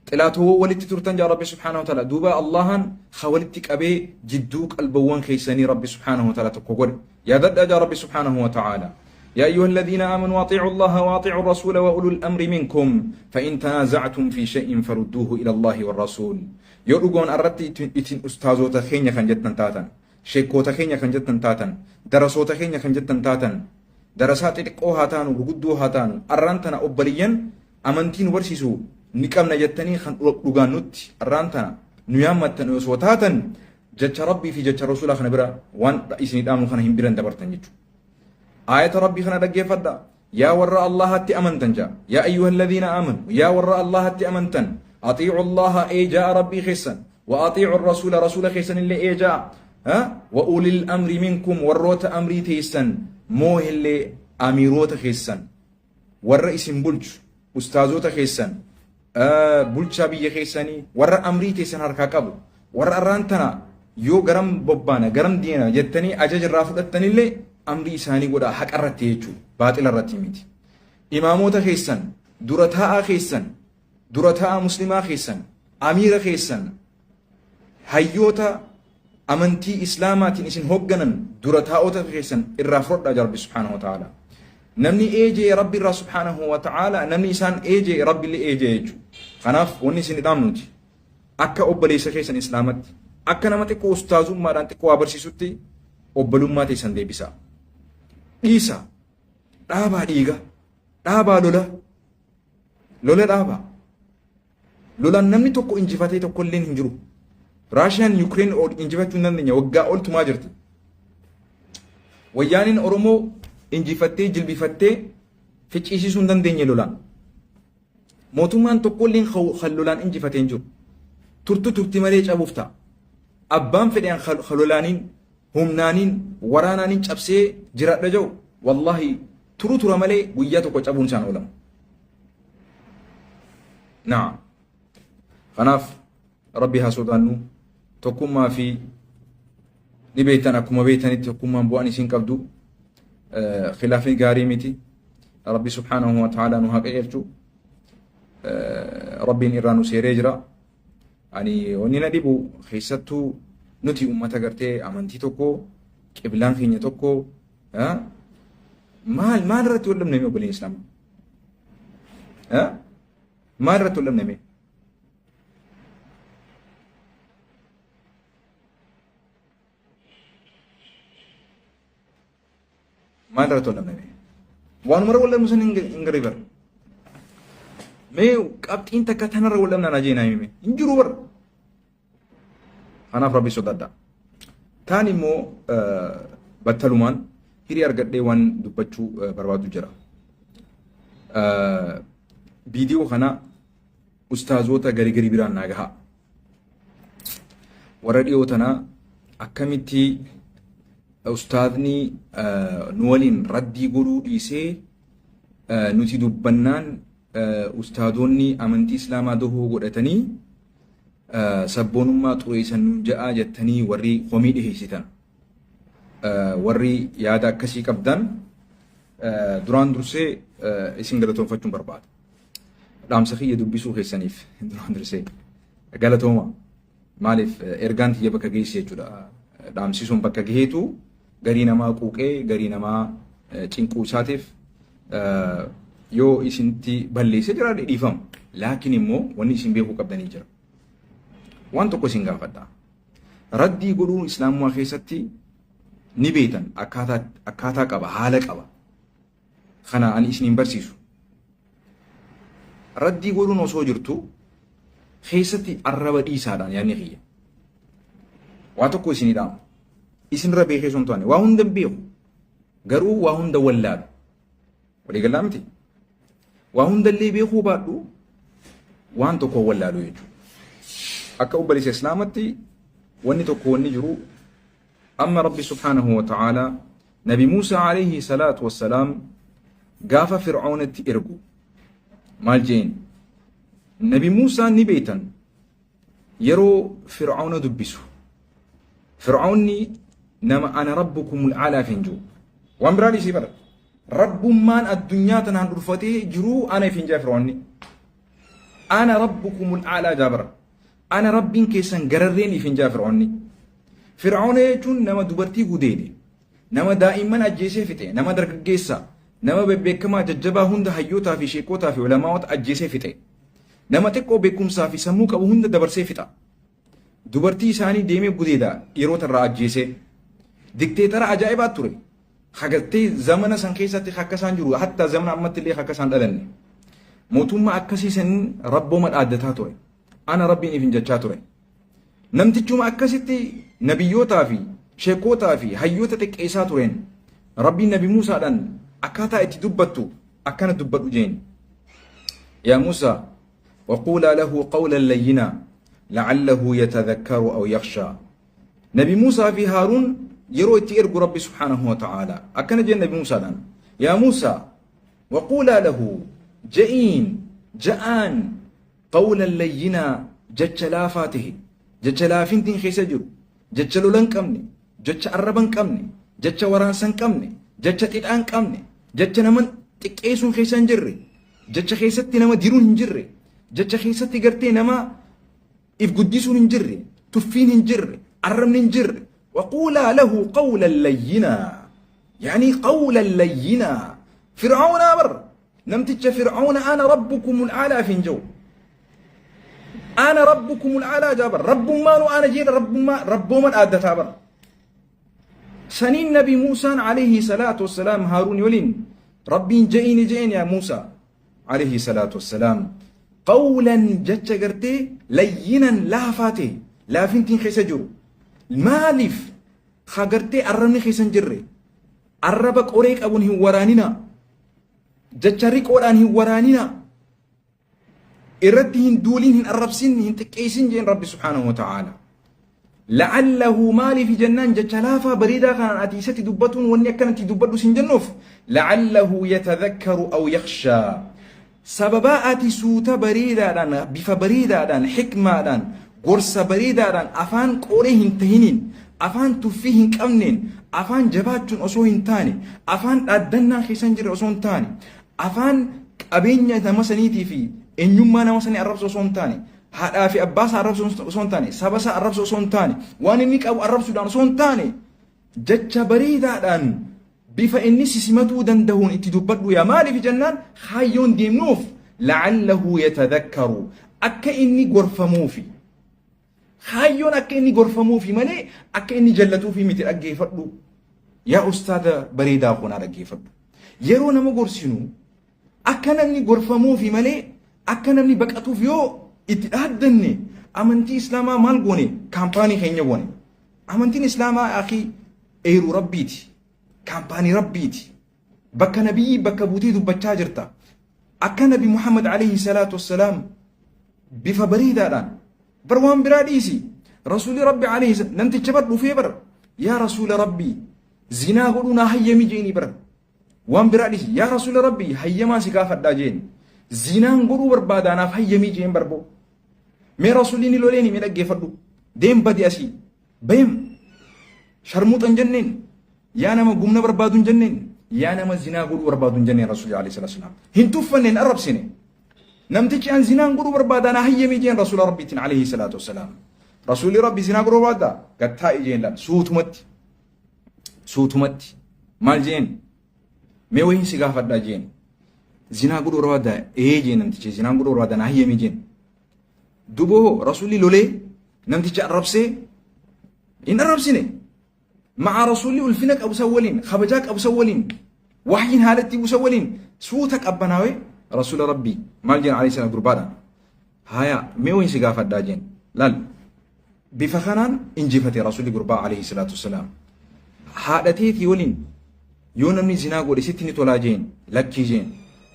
Xilaatowwan walitti turtan jaa Rabbi subhaanahu wa ta'aala. Duuba Allaahan ha walitti qabee jidduu qalbawwan keessanii Rabbi subhaanahu wa ta'aala tokko godhe. Yaadadhaa jaa Rabbi subhaanahu wa ta'aala. يا أيها الذين آمنوا أطيعوا الله وأطيعوا الرسول وأولو الأمر منكم فإن تنازعتم في شيء فردوه إلى الله والرسول. Yoo dhugoon irratti itin ustaazota keenya kan jettan taatan, sheekkoota keenya kan jettan taatan, darasoota keenya kan jettan taatan, darasaa xixiqqoo haa taanu, gurguddoo haa taanu, arraan tana obbaliyyan amantii nu barsiisu ni qabna jettanii kan dhugaan nutti arraan tana nu yaammattan osoo taatan, jecha Rabbii fi jecha Rasuulaa kana bira waan isinii dhaamnu kana hin biran dabartan jechuudha. Aayata Rabbii kana dhaggeeffadha. Yaa warra Allahatti amantan jaa. Yaa ayyuha alladhiina aamanu. Yaa warra Allahatti amantan. Axiicu Allaha ee jaa Rabbii keessan. Wa axiicu Rasuula Rasuula keessan illee ee jaa. Wa ulil amri minkum warroota amrii teessan moohillee amiiroota keessan. Warra isin bulchu ustaazota keessan, bulchaa biyya keessanii, warra amrii teessan harkaa qabu, warra arraan tana yoo garam bobbaana garam deena jettanii ajaja irraa fudhattanillee amrii isaanii godhaa haqa irratti jechuudha, baaxila irratti miti. Imaamota keessan, dura taa'aa keessan, dura taa'aa muslimaa keessan, amiira keessan, hayyoota amantii islaamaatiin isin hoogganan dura taa'ota keessan irraa fudhadhaa jaa Rabbi subhaanahu wa ta'ala. Namni eejee Rabbi irraa subhaanahu wa ta'ala, namni isaan eejee Rabbi illee eejee jechuudha. Kanaaf wanni isin dhaamnuti akka obboleessa keessan islaamatti, akka nama xiqqoo ustaazummaadhaan xiqqoo waa barsiisutti, obbolummaa teessan deebisaa. Dhiisa. Dhaabaa dhiiga. Dhaabaa lola. Lola dhaabaa. Lolaan namni tokko injifatee tokko illee hin jiru. Raashiyaan Yukireen injifachuu hin dandeenye, waggaa ol tumaa jirti. Wayyaaniin Oromoo injifattee jilbifattee ficciisisuu hin dandeenye lolaan. Mootummaan tokko illee kan lolaan injifatee hin jiru. Turtu turti malee cabuuf ta'a. Abbaan fedhe kan lolaaniin, humnaaniin, waraanaaniin cabsee jiraadha jedhu, wallaahi turu tura malee guyyaa tokko cabuun isaan oolamu. Naam. Kanaaf Rabbi haa sodaannu. Tokkummaa fi ni beektan, akkuma beektanitti tokkummaan bu'aan isin qabdu, khilaafni gaarii miti. Rabbi subhaanahu wa ta'ala nu haa qajeelchu. Rabbiin irraa nu seeree jira. Ani wanni na dhibu, keessattuu nuti ummata gartee amantii tokko, qiblaan keenya tokko, maal maal irratti wal dhabne mee obboleen islaamaa? Maal irratti wal dhabne mee? Maal irratti wal dhabne mee? Waanuma irra wal dhabnu san hin garee bara. Mee qabxiin takka tanarra wal dhabnaan ajeenaa hime. Hin jiru bara. Kanaaf Rabbi sodaadhaa. Taan immoo battalumaan hirii argadhee waan dubbachuu barbaadu jira. Viidiyoo kana ustaazoota garii garii biraan naa gahaa. Warra dhiyoo tanaa akkamitti ustaazni nu waliin raddii godhuu dhiisee, nuti dubbannaan ustaazoonni amantii islaamaa dahoo godhatanii sabboonummaa xureessan nuun ja'aa jettanii warri komii dhiheessitan, warri yaada akkasii qabdan, duraan dursee isin galatoonfachuun barbaada. Dhaamsa kiyya dubbisuu keessaniif duraan dursee. Galatooma. Maaliif ergaan tiyya bakka geesse jechuudha. Dhaamsisuun bakka gaheetu garii namaa quuqee garii namaa cinquu isaatiif yoo isintti balleessee jiraadhe dhiifama. Laakiin immoo wanni isin beekuu qabdanii jira. Waan tokko isin gaafadha. Raddii godhuun islaamummaa keessatti ni beektan akkaataa qaba, haala qaba. Kana ani isin hin barsiisu. Raddii godhuun osoo jirtu keessatti arraba dhiisaadhaan yaadni kiyya. Waa tokko isinii dhaama. Isinirra beekee osoo hin taane waa hunda hin beeku. Garuu waa hunda wallaalu. Walii galaa miti. Waa hundallee beekuu baadhu waan tokko wallaalu jechuudha. Akka obboleessa Islaamatti wanni tokko wanni jiru amma Rabbi subhaanahu wa ta'aalaa Nabi Muusaa alayhi salaatu wassalaam gaafa Fir'aunatti ergu maal jeen? Nabi Muusaan ni beektan yeroo Fir'auna dubbisu. Fir'aunni nama ana rabbukumul a'laa hin jiru. Waan biraa dhiisii bara. Rabbummaan addunyaa tanaan dhurfatee jiruu ana ifin jaa Fir'aunni. Ana rabbukumul a'laa jaa bara. Ana rabbiin keessan gararreen ifin jaa Fir'aunni. Fir'auna jechuun nama dubartii gudeede, nama daa'imman ajjeesee fixe, nama dargaggeessa, nama bebbeekamaa jajjabaa hunda hayyootaa fi sheekotaa fi ulamaa'ota ajjeesee fixe. Nama xiqqoo beekumsaa fi sammuu qabu hunda dabarsee fixa. Dubartii isaanii deemee gudeeda dhiirota irraa ajjeesee. Dikteetara ajaa'ibaa ture. Hagartee zamana san keessatti akka isaan jiru hatta zamana ammatti illee akka isaan dhalanne. Mootummaa akkasii saniin rabbooma dhaaddataa ture. Ana rabbiin ifin jechaa ture. Namtichuma akkasitti nabiyyootaa fi sheekootaa fi hayyoota xiqqeessaa tureen Rabbiin Nabi Muusaadhaan akkaataa itti dubbattu akkana dubbadhu jeen. Yaa Muusaa waquulaa lahu qawlan layyinaa la'allahu yatadhakkaru aw yakhshaa. Nabi Muusaa fi Haaruun yeroo itti ergu Rabbi subhaanahu wa ta'aalaa akkana jeen Nabi Muusaadhaan. Yaa Muusaa waquulaa lahu je'iin ja'aan Qawlan layyinaa jecha laafaa tahe, jecha laafintiin keessa jiru, jecha lola hin qabne, jecha arraba hin qabne, jecha waraansa hin qabne, jecha xixaa hin qabne, jecha nama xiqqeessuun keessa hin jirre, jecha keessatti nama diruun hin jirre, jecha keessatti gartee nama if guddisuun hin jirre, tuffiin hin jirre, arrabni hin jirre. Waquulaa lahu qawlan layyinaa. Yaanii qawlan layyinaa. Fir'aawnaa bar Namticha Fir'aawna ana rabbukumul a'laa hin jiru. Ana rabbukumul a'laa jaa bar. Rabbummaanu ana jedha rabbummaa rabbooma dhaaddataa bar. Saniin Nabi Muusaan alayhi salaatu wassalaam Haaruun waliin Rabbiin je'iini je'een yaa Muusaa alayhi salaatu wassalaam qawlan jecha gartee layyinan laafaa ta'e laafintiin keessa jiru maaliif ha gartee arrabni keessa hin jirre arraba qoree qabuun hin waraaninaa Jecha riqoodhaan hin waraaninaa. Irratti hin duulin, hin arrabsin, hin xiqqeessin jeen Rabbi subhaanahu wa ta'aala. La'allahu maaliif jennaan jecha laafaa bareedaa kanaan ati isatti dubbatuun wanni akkanatti dubbadhu sin jennuuf la'allahu yatadhakkaru aw yakhshaa. Sababaa ati suuta bareedaadhaan, bifa bareedaadhaan, hikmaadhaan, gorsa bareedaadhaan afaan qoree hin tahiniin, afaan tuffii hin qabneen, afaan jabaachuun osoo hin taane, afaan dhaaddannaa keessa hin jirre osoo hin taane, afaan qabeenya nama saniitii fi eenyummaa nama sanii arrabsu osoo hin taane, haadhaa fi abbaa isaa arrabsu osoo hin taane, saba isaa arrabsu osoo hin taane, waan inni qabu arrabsuudhaan osoo hin taane, jecha bareedaadhaan bifa inni si simatuu dandahuun itti dubbadhu yaa maaliif jennaan kaayyoon deemnuuf la'allahu yatadhakkaru akka inni gorfamuufi kaayyoon akka inni gorfamuufi malee akka inni jallatuufi miti dhaggeeffadhu yaa ustaada bareedaa konaa dhaggeeffadhu yeroo nama gorsinu akka namni gorfamuufi malee akka namni baqatuuf yoo itti dhaaddanne amantii islaamaa maal goone kaampaanii keenya goone amantiin islaamaa akii eeruu rabbiiti kaampaanii rabbiiti. Bakka nabiyyii bakka buutee dubbachaa jirta. Akka nabi Muhammad alayhi salaatu wassalaam bifa bareedaadhaan bar waan biraa dhiisi. Rasuulli rabbi alayhi namticha bar dhufee bar yaa rasuula rabbii zinaa godhuu naa hayyami jeeni bar waan biraa dhiisi yaa rasuula rabbii hayyamaa si gaafadhaa jeen zinaan godhuu barbaadaa naaf hayyamii jeen barboo. Mee rasuulli ni loleeni mee dhaggeeffadhu deem badi asii Bayim sharmuuxa hin jenneen yaa nama gumna barbaadu hin jenneen yaa nama zinaa godhuu barbaadu hin jenneen rasuulli alayhi salaatu wasalaam hin tuffanne hin arrabsine. Namtichi an zinaan godhuu barbaada naa hayyamii jeen rasuula rabbiitiin alayhi salaatu wassalaam. Rasuulli rabbi zinaa godhuu barbaada gad taa'i jeen laal suutumatti suutumatti maal jeen mee wayiin si gaafadhaa jeen zinaa godhuu barbaada ee jeen namtichi zinaan godhuu barbaada naa hayyamii jeen. Duboo rasuulli lolee namticha arrabsee hin arrabsine. Ma'a rasuulli ulfina qabu san waliin, kabajaa qabu san waliin, wahyiin haala itti buusan waliin suuta qabbanaawee rasuula rabbii maal jeen alayhi salaam gurbaadhaan. Haya mee wayin si gaafadhaa jeen. Laal bifa kanaan injifate rasuulli gurbaa alayhi salaatu wassalaam. Haadha teetii waliin yoo namni zinaa godhe sitti ni tolaa jeen lakkii jeen.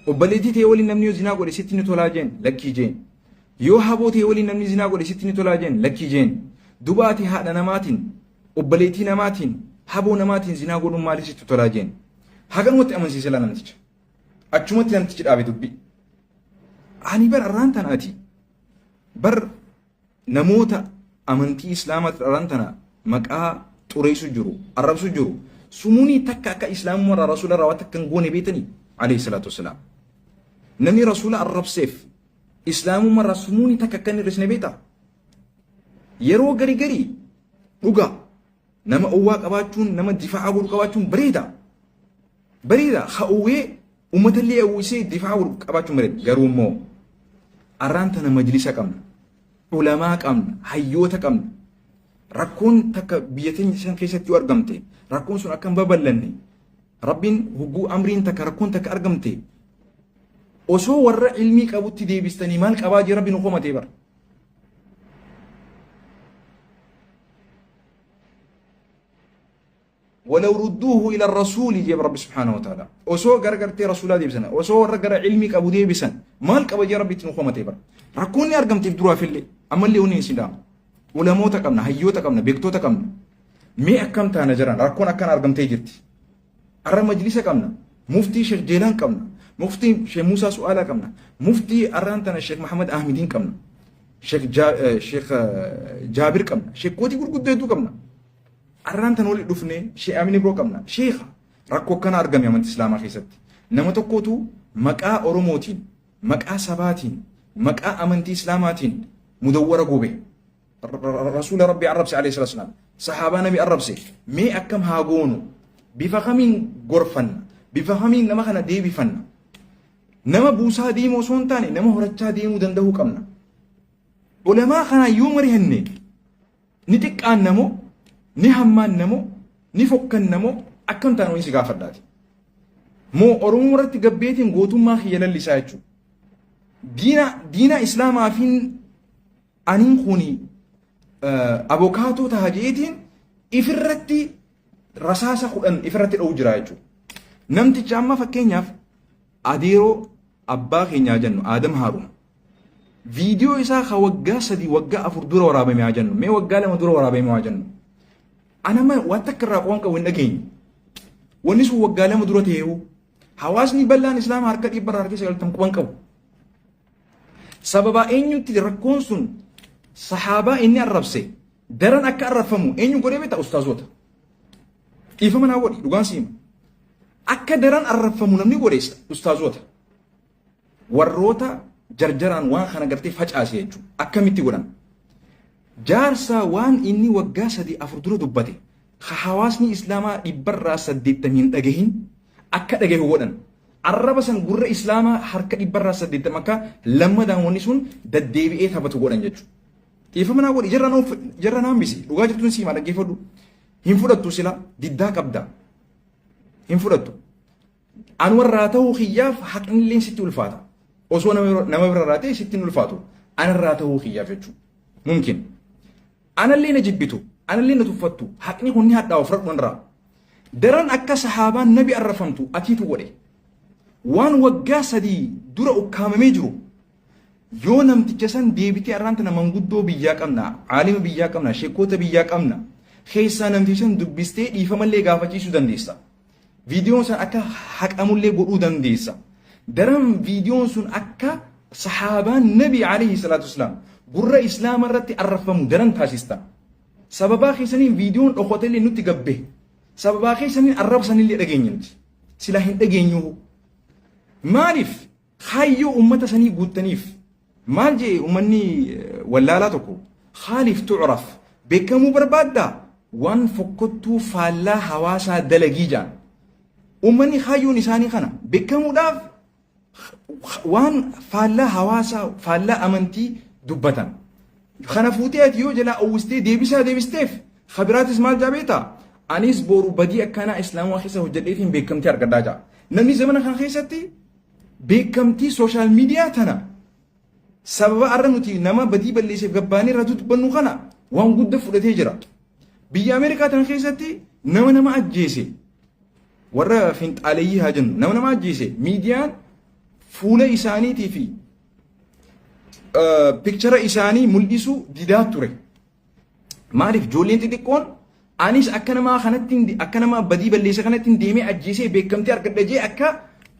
Obboleettii tee waliin namni yoo zinaa godhe sitti ni tolaa jeen lakkii jeen. Yoo haboo tee waliin namni zinaa godhe sitti ni tolaa jeen lakkii jeen. Duba ati haadha namaatiin obboleettii namaatiin haboo namaatiin zinaa godhuun maaliif sitti tolaa jeen. Haganumatti amansiise laa namticha. Achumatti namtichi dhaabe dubbii. Ani bar arraan tana ati bar namoota amantii islaamaatti arraan tana maqaa xureessu jiru arrabsu jiru sumunii takka akka islaamummaa irraa rasuula irraa waan takka hin goone beetanii alayhi salaatu wassalaam. Namni rasuula arrabseef islaamummaa irraa sumuunii takka akka hin hir'isne beektaa? Yeroo gari gari dhugaa nama owwaa qabaachuun nama difaa'a godhu qabaachuun bareeda. Bareeda ha'uwee uummatallee hawwisee difaa'a godhu qabaachuun bareeda. Garuu immoo arraan tana majlisa qabna. Ulamaa qabna. Hayyoota qabna. Rakkoon takka biyya teenya san keessatti yoo argamte rakkoon sun akka hin babal'anne Rabbiin hogguu amriin takka rakkoon takka argamte osoo warra ilmii qabutti deebistanii maal qabaa jee Rabbi nu komatee bara. Walaw rudduuhu ila rasuuli jee Rabbi subhaanahu wa ta'ala. Osoo gara gartee rasuulaa deebisan osoo warra gara ilmii qabu deebisan maal qaba jee Rabbi itti nu komatee bara. Rakkoon ni argamteef duraafillee ammallee wanni isin dhaama. Ulamoota qabna, hayyoota qabna, beektoota qabna. Mee akkam taana jiran rakkoon akkana argamtee jirti. Arra majlisa qabna. Muftii Sheekh Jeelaan qabna. Muftii Sheekh Muusaa Su'aalaa qabna. Muftii arraan tana Sheekh Mahamad Ahmediin qabna. Sheekh Jaabir qabna. Sheekkootii gurguddoo hedduu qabna. Arraan tana walitti dhufnee Sheekh Amin Ibroo qabna. Sheekha rakkoo akkana argame amantii Islaamaa keessatti. Nama tokkootu maqaa Oromootiin, maqaa sabaatiin, maqaa amantii Islaamaatiin mudawwara gube. Rasuula Rabbii arrabse alayhi salaatu wasalaam. Sahaabaa nabi arrabse. Mee akkam haa goonu? Bifa kamiin gorfanna? Bifa kamiin nama kana deebifanna? Nama buusaa deemuu osoo hin taane nama horachaa deemuu danda'uu qabna. Ulamaa kanaa yoo mari'anne ni xiqqaanna moo ni hammaanna moo ni fokkanna moo akkam taana wayii si gaafadhaati. Moo Oromoo irratti gabbeetiin gootummaa kiyya lallisaa jechuudha. Diina diina Islaamaafiin Aniin kuni abokaatoo taha jeetiin ifirratti rasaasa kudhan ifirratti dha'uu jira jechuudha. Namticha amma fakkeenyaaf adeeroo abbaa keenyaa jennu Aadam Haaruun viidiyoo isaa ka waggaa 3 waggaa 4 dura waraabame haa jennu mee waggaa 2 dura waraabame haa jennu. Anama waan takka irraa qoon qabu hin dhageenye. Wanni sun waggaa 2 dura ta'eehu hawaasni bal'aan islaama harka dhibba irraa harki 90 quban qabu. Sababaa eenyutti rakkoon sun sahaabaa inni arrabse daran akka arrabfamu eenyu godhee beektaa ustaazota. Dhiifama naa godhi dhugaan siima. Akka daran arrabfamu namni godhe ustaazota. Warroota jarjaraan waan kana gartee facaase jechuudha. Akkamitti godhan? Jaarsaa waan inni waggaa 3 4 dura dubbate ka hawaasni islaamaa dhibbarraa 80 hin dhagahin akka dhagahu godhan. Arraba san gurra islaamaa harka dhibbarraa 80 akka lammadaan wanni sun daddeebi'ee taphatu godhan jechuudha. Dhiifama naa godhi jarra naan bisi dhugaa jirtuun siimaa dhaggeeffadhu. Hin fudhattu sila diddaa qabda. Hin fudhattu. Anumarraa ta'uu kiyyaaf haqnillee sitti ulfaata. Osoo nama birarraa ta'e sitti hin ulfaatu. Anarraa ta'uu kiyyaaf jechuudha. Mumkin. Anallee na jibbitu, anallee na tuffattu, haqni kun ni hadhaawa fudhadhu narraa. Daran akka sahaabaan nabi arrafamtu atiitu godhe. Waan waggaa 3 dura ukkaamamee jiru yoo namticha san deebitee arraan tana manguddoo biyyaa qabna, aalima biyyaa qabna, sheekkoota biyyaa qabna. Keessaa namticha san dubbistee dhiifamallee gaafachiisuu dandeessa. Viidiyoon san akka haqamullee godhuu dandeessa. Daran viidiyoon sun akka sahaabaan nabi alayhi salaatu wasalaam gurra islaama irratti arraffamu daran taasista. Sababaa keessaniin viidiyoon dhokotellee nutti gabbe. Sababaa keessaniin arraba sanillee dhageenye nuti. Silaa hin dhageenyuu. Maaliif? Kaayyoo ummata sanii guuttaniif. Maal jee ummanni wallaalaa tokko? Khaalif tu'raf. Beekamuu barbaaddaa? Waan fokkottuu faallaa hawaasaa dalagii jaan. Ummanni kaayyoon isaanii kana beekamuudhaaf waan faallaa hawaasaa, faallaa amantii dubbatan. Kana fuutee ati yoo jalaa uwwistee deebisaa deebisteef, kabiraatis maal jaa beektaa? Anis boru badii akkanaa islaamaa keessa hojjedheetiin beekamtii argadhaa jaa. Namni zamana kana keessatti beekamtii social media tana sababa arra nuti nama badii balleesseef gabbaanee irraa dubbannu kana waan guddaa fudhatee jira. Biyya Ameerikaa tana keessatti nama nama ajjeese, warra finxaaleeyyii haa jennu, nama nama ajjeese miidiyaan fuula isaaniitii fi picture isaanii mul'isuu didaa ture. Maaliif? Ijoolleen xixiqqoon anis akka namaa kanatti, akka nama badii balleesse kanatti deemee ajjeesee beekamtii argadha jee, akka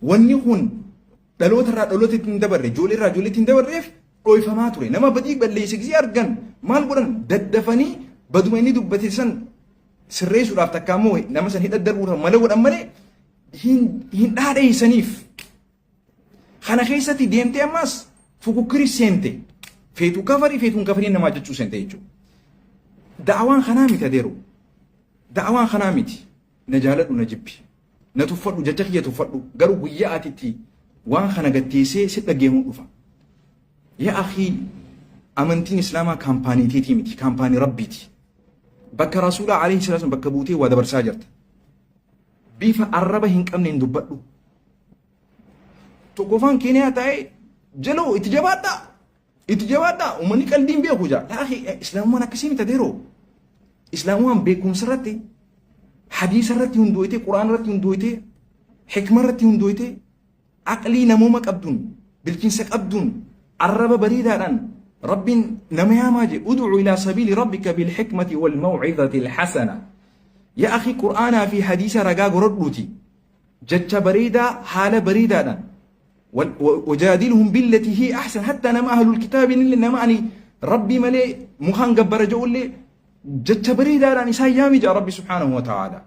wanni kun dhaloota irraa dhaloota ittiin dabarre, ijoollee irraa ijoollee ittiin dabarreef dho'ifamaa ture. Nama badii balleesse gisee argan maal godhan? Daddafanii baduma inni dubbate san sirreessuudhaaf, takka immoo nama san hidha darbuudhaaf mala godhan malee hin dhaadheessaniif. Kana keessatti deemtee ammas fukukkiri seente. Feetuu kafarii, feetuun kafarii namaa jechuu seente jechuudha. Da'awaan kanaa miti, adeeru. Da'awaan kanaa miti. Na jaaladhu, na jibbi. Na tuffadhu, jecha kiyya tuffadhu. Garuu guyyaa ati itti waan kana gatteessee si dhaggeemuun dhufa. Yaa akhii, amantiin islaamaa kaampaanii teetii miti, kaampaanii rabbiiti. Bakka rasuulaa alayhi salaatu bakka buutee waa dabarsaa jirta. Bifa arraba hin qabneen dubbadhu. Tokkoffaan Keeniyaa taa'ee jaloo itti jabaadhaa. Itti jabaadhaa, uummanni qalbiin beeku jaa. Yaa akhii, islaamummaan akkasii miti, adeeroo. Islaamummaan beekumsa irratti, hadiisa irratti hundooytee, quraana irratti hundooytee, hikma irratti hundooytee, aqlii namooma qabduun, bilchinsa qabduun, arraba bareedaadhaan rabbiin nama yaamaa jee. Ud'u ilaa sabiili rabbika bil hikmati wal maw'izati al hasana. Yaa akhi, qur'aanaa fi hadiisa ragaa gorodhuuti. Jecha bareedaa, haala bareedaadhaan. Wajaadilhum billati hi ahsan, hatta nama ahlul kitaabiin illee, nama ani rabbii malee mukaan gabbara jedhu illee jecha bareedaadhaan isaan yaami jaa rabbi subhaanahu wa ta'aala.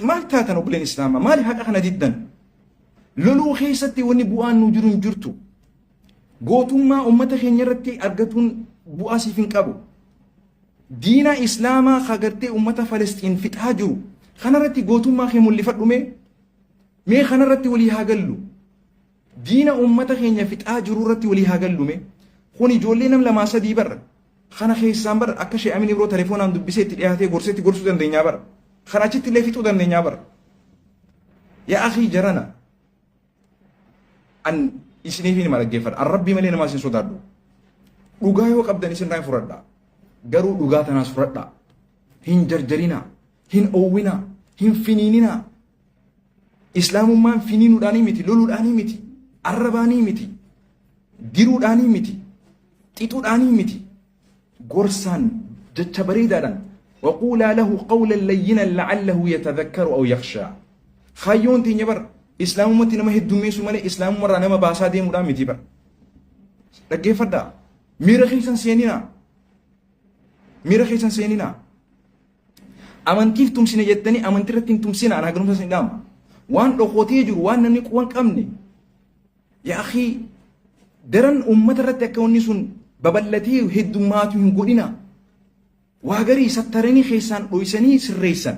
Maal taatan, obboleen islaamaa? Maaliif haqa kana diddan? Loluu keessatti wanni bu'aan nu jiru hin jirtu. Gootummaa uummata keenya irratti argatuun bu'aa siif hin qabu. Diina islaamaa kagartee uummata Falasxiin fixaa jiru kanarratti gootummaa kee mul'ifadhu mee. Mee kanarratti walii haa gallu. Diina uummata keenya fixaa jiru irratti walii haa gallu mee. Kun ijoollee nam lamaa sadii barra. Kana keessaan bara akka Shee Amin Ibroo telefoonaan dubbisee itti dhiyaatee gorseetti gorsuu dandeenyaa bara. Kana achitti illee fixuu dandeenyaa bara. Yaa akhii, jarana. An isiniif hima, dhaggeeffadha. An rabbii malee namaa isin sodaadhu. Dhugaa yoo qabdan isin irraa fudhadha. Garuu dhugaa tanaas fudhadha. Hin jarjarinaa. Hin oowwinaa. Hin finiininaa. Islaamummaan finiinuudhaanii miti, loluudhaanii miti, arrabaanii miti, diruudhaanii miti, xixuudhaanii miti. Gorsaan, jecha bareedaadhaan. وقولا له قولا لينا لعله يتذكر أو يخشى. Kaayyoon teenya bar islaamumatti nama heddummeessu malee islaamummarraa nama baasaa deemuudhaan miti bar. Dhaggeeffadhaa. Miira keessan seeninaa. Miira keessan seeninaa. Amantiif tumsine jettanii amantii irratti hin tumsina, anaa galumsa isin dhaama. Waan dhokotee jiru, waan namni quban qabne. Yaa akhii, daran uummata irratti akka wanni sun babal'atee heddummaatu hin godhina. Waa garii sattaranii keessaan dhoysanii sirreessan.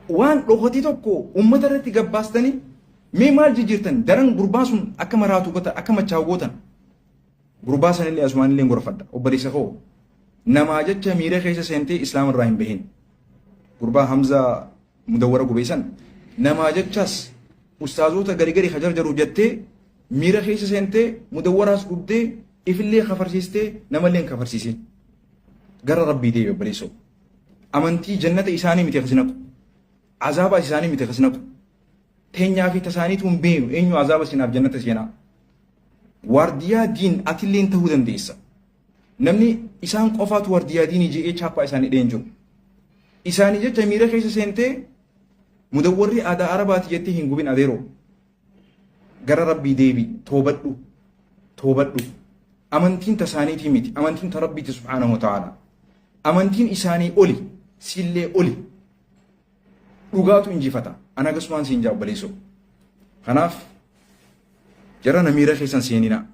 Waan dhokatee tokko uummata irratti gabbaastanii mee maal jijjiirtan? Daran gurbaa sun akka maraatu gootan, akka machaa'u gootan. Gurbaa sanillee asumaan illee gorfadha. Obboleessa koo, namaa jecha miira keessa seentee islaama irraa hin bahin. Gurbaa Hamzaa mudawwara gubeessan namaa jechas ustaazota gari gari kajarjaru jettee miira keessa seentee mudawwaraas gubdee ifillee kafarsiistee namallee hin kafarsiisin. Gara rabbii deebi, obboleessoo. Amantii jannata isaanii miti kasi naqu. Azaaba isaanii miti kasi naqu. Teenyaa fi tasaaniitu hin beenu eenyu azaaba seenaaf jannata seenaa. Waardiyaa diin atilleen ta'uu dandeessa. Namni isaan qofaatu waardiyaa diinii je'ee chaappaa isaanii dheen jiru. Isaanii jecha miira keessa seentee mudawwarri aadaa arabaati jettee hin gubin, adeeroo. Gara rabbii deebi, toobadhu. Toobadhu. Amantiin tasaaniitii miti. Amantiin ta rabbiiti subhaanahu wa ta'ala. Amantiin isaanii oli, siillee oli. Dhugaatu injifata. Ana akkasumaan siin jaa, obboleessoo. Kanaaf jarana miira keessan seeninaa.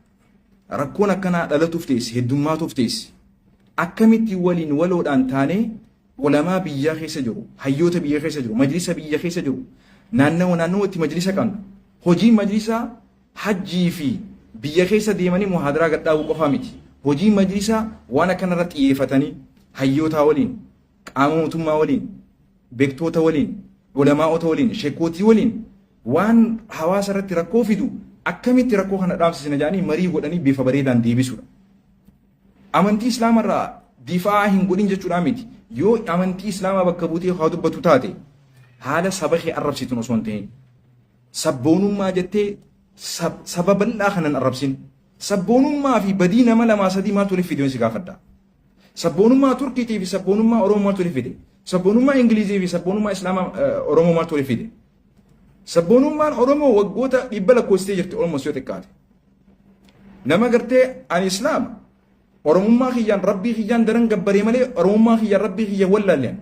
Rakkoon akkanaa dhalatuuf teessi, heddummaatuuf teessi. Akkamitti waliin waloodhaan taanee ulamaa biyyaa keessa jiru, hayyoota biyya keessa jiru, majlisa biyya keessa jiru, naannawa naannawatti majlisa qabna. Hojiin majlisaa hajjii fi biyya keessa deemanii muhaadaraa gad dhaabuu qofaa miti. Hojiin majlisaa waan akkanarra xiyyeeffatanii hayyootaa waliin, qaama mootummaa waliin, beektoota waliin, ulamaa'ota waliin, sheekootii waliin waan hawaasa irratti rakkoo fidu akkamitti rakkoo kana dhaabsisna jedhanii marii godhanii bifa bareedaan deebisuudha. Amantii Islaama irraa difaa hin godhin jechuudhaa miti. Yoo amantii Islaamaa bakka buutee haa dubbatu taate haala saba kee arrabsituun osoo hin ta'in sabboonummaa jettee saba bal'aa kanan arrabsin. Sabboonummaa fi badii nama lamaa sadii maaltu walitti fide si gaafadha. Sabboonummaa Turkiitii fi sabboonummaa Oromoo maaltu walitti fide? Sabboonummaa Ingilizii fi sabboonummaa Islaamaa Oromoo maaltu walitti fide? Sabboonummaan Oromoo waggoota dhibba lakkoofsitee jirti almost yoo xiqqaate. Nama gartee ani Islaama Oromummaa kiyyaan Rabbii kiyyaan daran gabbaree malee Oromummaa kiyyaan Rabbii kiyya wallaalle.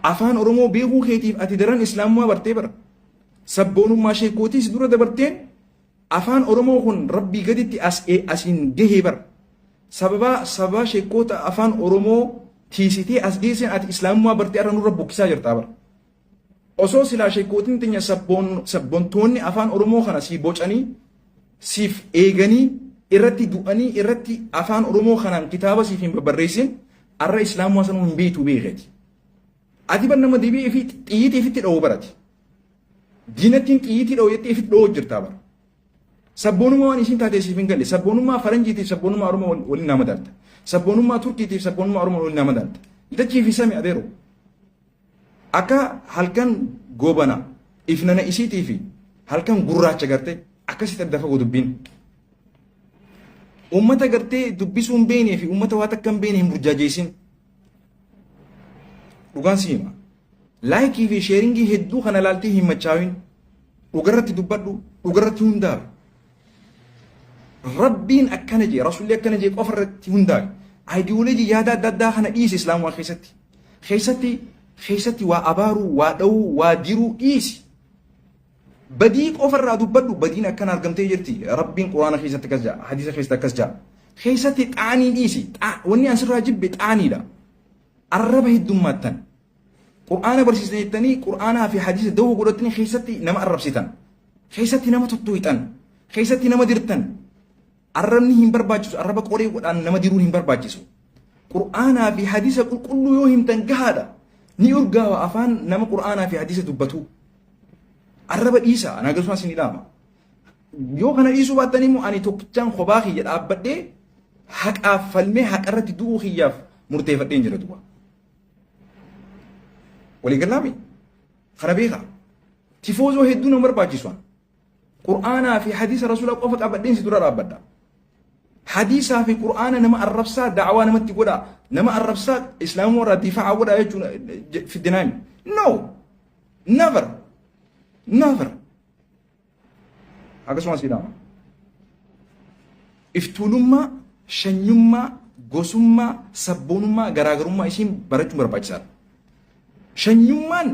Afaan Oromoo beekuu keetiif ati daran Islaamummaa bartee bara. Sabboonummaa sheekootiis dura dabarteen Afaan Oromoo kun Rabbii gaditti as asiin gahee bara. Sababaa sababaa sheekkoota afaan Oromoo tiisitee as geesseen ati Islaamummaa bartee arra nurra bokkisaa jirtaa bara. Osoo silaa sheekkootiin teenya sabboon sabbontoonni afaan Oromoo kana sii bocanii siif eeganii irratti du'anii irratti afaan Oromoo kanaan kitaaba siif hin babbarreessin arra Islaamummaa sanuu hin beektuu beeketi. Ati bar nama deebi'ee fi xiyyitii ifitti dha'uu barati. Diinattiin xiyyitii dha'u jettee ifitti dha'uu jirtaa bara. Sabboonummaa waan isiin taatee siif hin galle. Sabboonummaa faranjiitiif sabboonummaa Oromoo waliin nama madaalta. Sabboonummaa Turkiitiif sabboonummaa Oromoo waliin nama madaalta. Dachii fi sami adeero. Akka halkan goobana ifnana isiitii fi halkan gurraacha gartee akkasitti adda fagoo dubbiin. Uummata gartee dubbisuu hin beeknee fi uummata waa takka hin beekne hin burjaajeessin. Dhugaan si hima. Laayikii fi sheeringii hedduu kana laaltee hin machaawin. Dhugarratti dubbadhu, dhugarratti hundaa'i. Rabbiin akkana jee, Rasuulli akkana jee qofa irratti hundaa'i. Ayidiyooloojii yaada adda addaa kana dhiisi Islaamumaa keessatti. Keessatti keessatti waa abaaruu, waa dha'uu, waa diruu dhiisi. Badii qofa irraa dubbadhu badiin akkana argamtee jirti. Rabbiin Quraana keessatti akkas ja'a, hadiisa keessatti akkas ja'a. Keessatti xaanii dhiisi. Wanni an sirraa jibbe xaaniidha. Arraba heddummaattan. Qur'aana barsiisna jettanii Qur'aanaa fi hadiisa dawoo godhattanii keessatti nama arrabsitan. Keessatti nama tuttuuxan. Keessatti nama dirtan. Arrabni hin barbaachisu. Arraba qoree godhaan nama diruun hin barbaachisu. Qur'aanaa fi hadiisa qulqulluu yoo himtan gahaadha. Ni urgaawa afaan nama Qur'aanaa fi hadiisa dubbatuu. Arraba dhiisa. Anaa gasuma isin ilaama. Yoo kana dhiisuu baattan immoo ani tokkichaan kophaa kiyya dhaabbadhee haqaaf falmee haqarratti du'uu kiyyaaf murteeffadheen jira duuba. Walii galaami? Kana beekaa. Tifoozoo hedduu nama barbaachisu. Qur'aanaa fi hadiisa rasuulaa qofa qabadheen si dura dhaabbadha. Hadiisaa fi qur'aana nama arrabsaa da'awaa namatti godhaa. Nama arrabsaa islaamummaa irraa difaa'a godhaa jechuun fiddinaami. No! Never! Never! Akkasumas jedhama. Iftuulummaa, shanyummaa, gosummaa, sabboonummaa, garaagarummaa isiin barachuun barbaachisaadha. Shanyummaan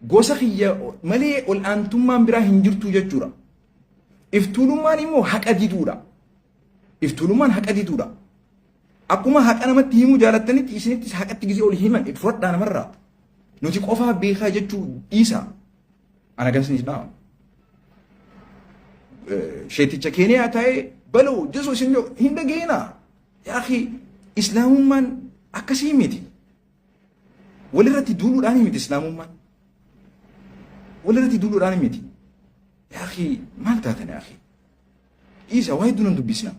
gosa kiyya malee ol'aantummaan biraa hin jirtu jechuudha. Iftuulummaan immoo haqa diduudha. Iftuulummaan haqa diduudha. Akkuma haqa namatti himuu jaalattanitti isinittis haqatti gisee ol himan fudhadhaa namarraa. Nuti qofaa beekaa jechuu dhiisaa. Ana kan isiniif dhaama. Sheeticha Keeniyaa taa'ee baloo jesoo isin hin dhageenaa. Yaa Islaamummaan akkasii miti. Walirratti duuluudhaan miti Islaamummaan. Walirratti duuluudhaan miti. Yaa maal taatan yaa Dhiisa waa hedduu nan dubbisna.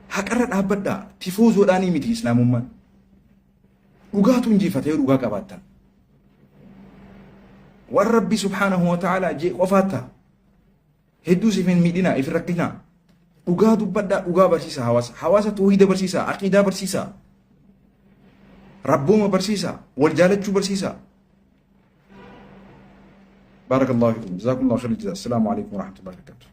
Haqarra dhaabbadhaa tifoozoodhaanii miti Islaamummaan. Dhugaatu injifata yoo dhugaa qabaattan. Waan Rabbi subhaanahu wa ta'aalaa jee qofaa ta'a. Hedduu siif hin miidhinaa, if hin rakkinaa. Dhugaa dubbadhaa, dhugaa barsiisaa hawaasa. Hawaasa toohida barsiisaa, aqiidaa barsiisaa. Rabbooma barsiisaa, wal jaalachuu barsiisaa. Baarakallahu fiikum. Jazaakumullahu khairal jazaa. Assalaamu alaikum warahmatullahi wabarakatuh.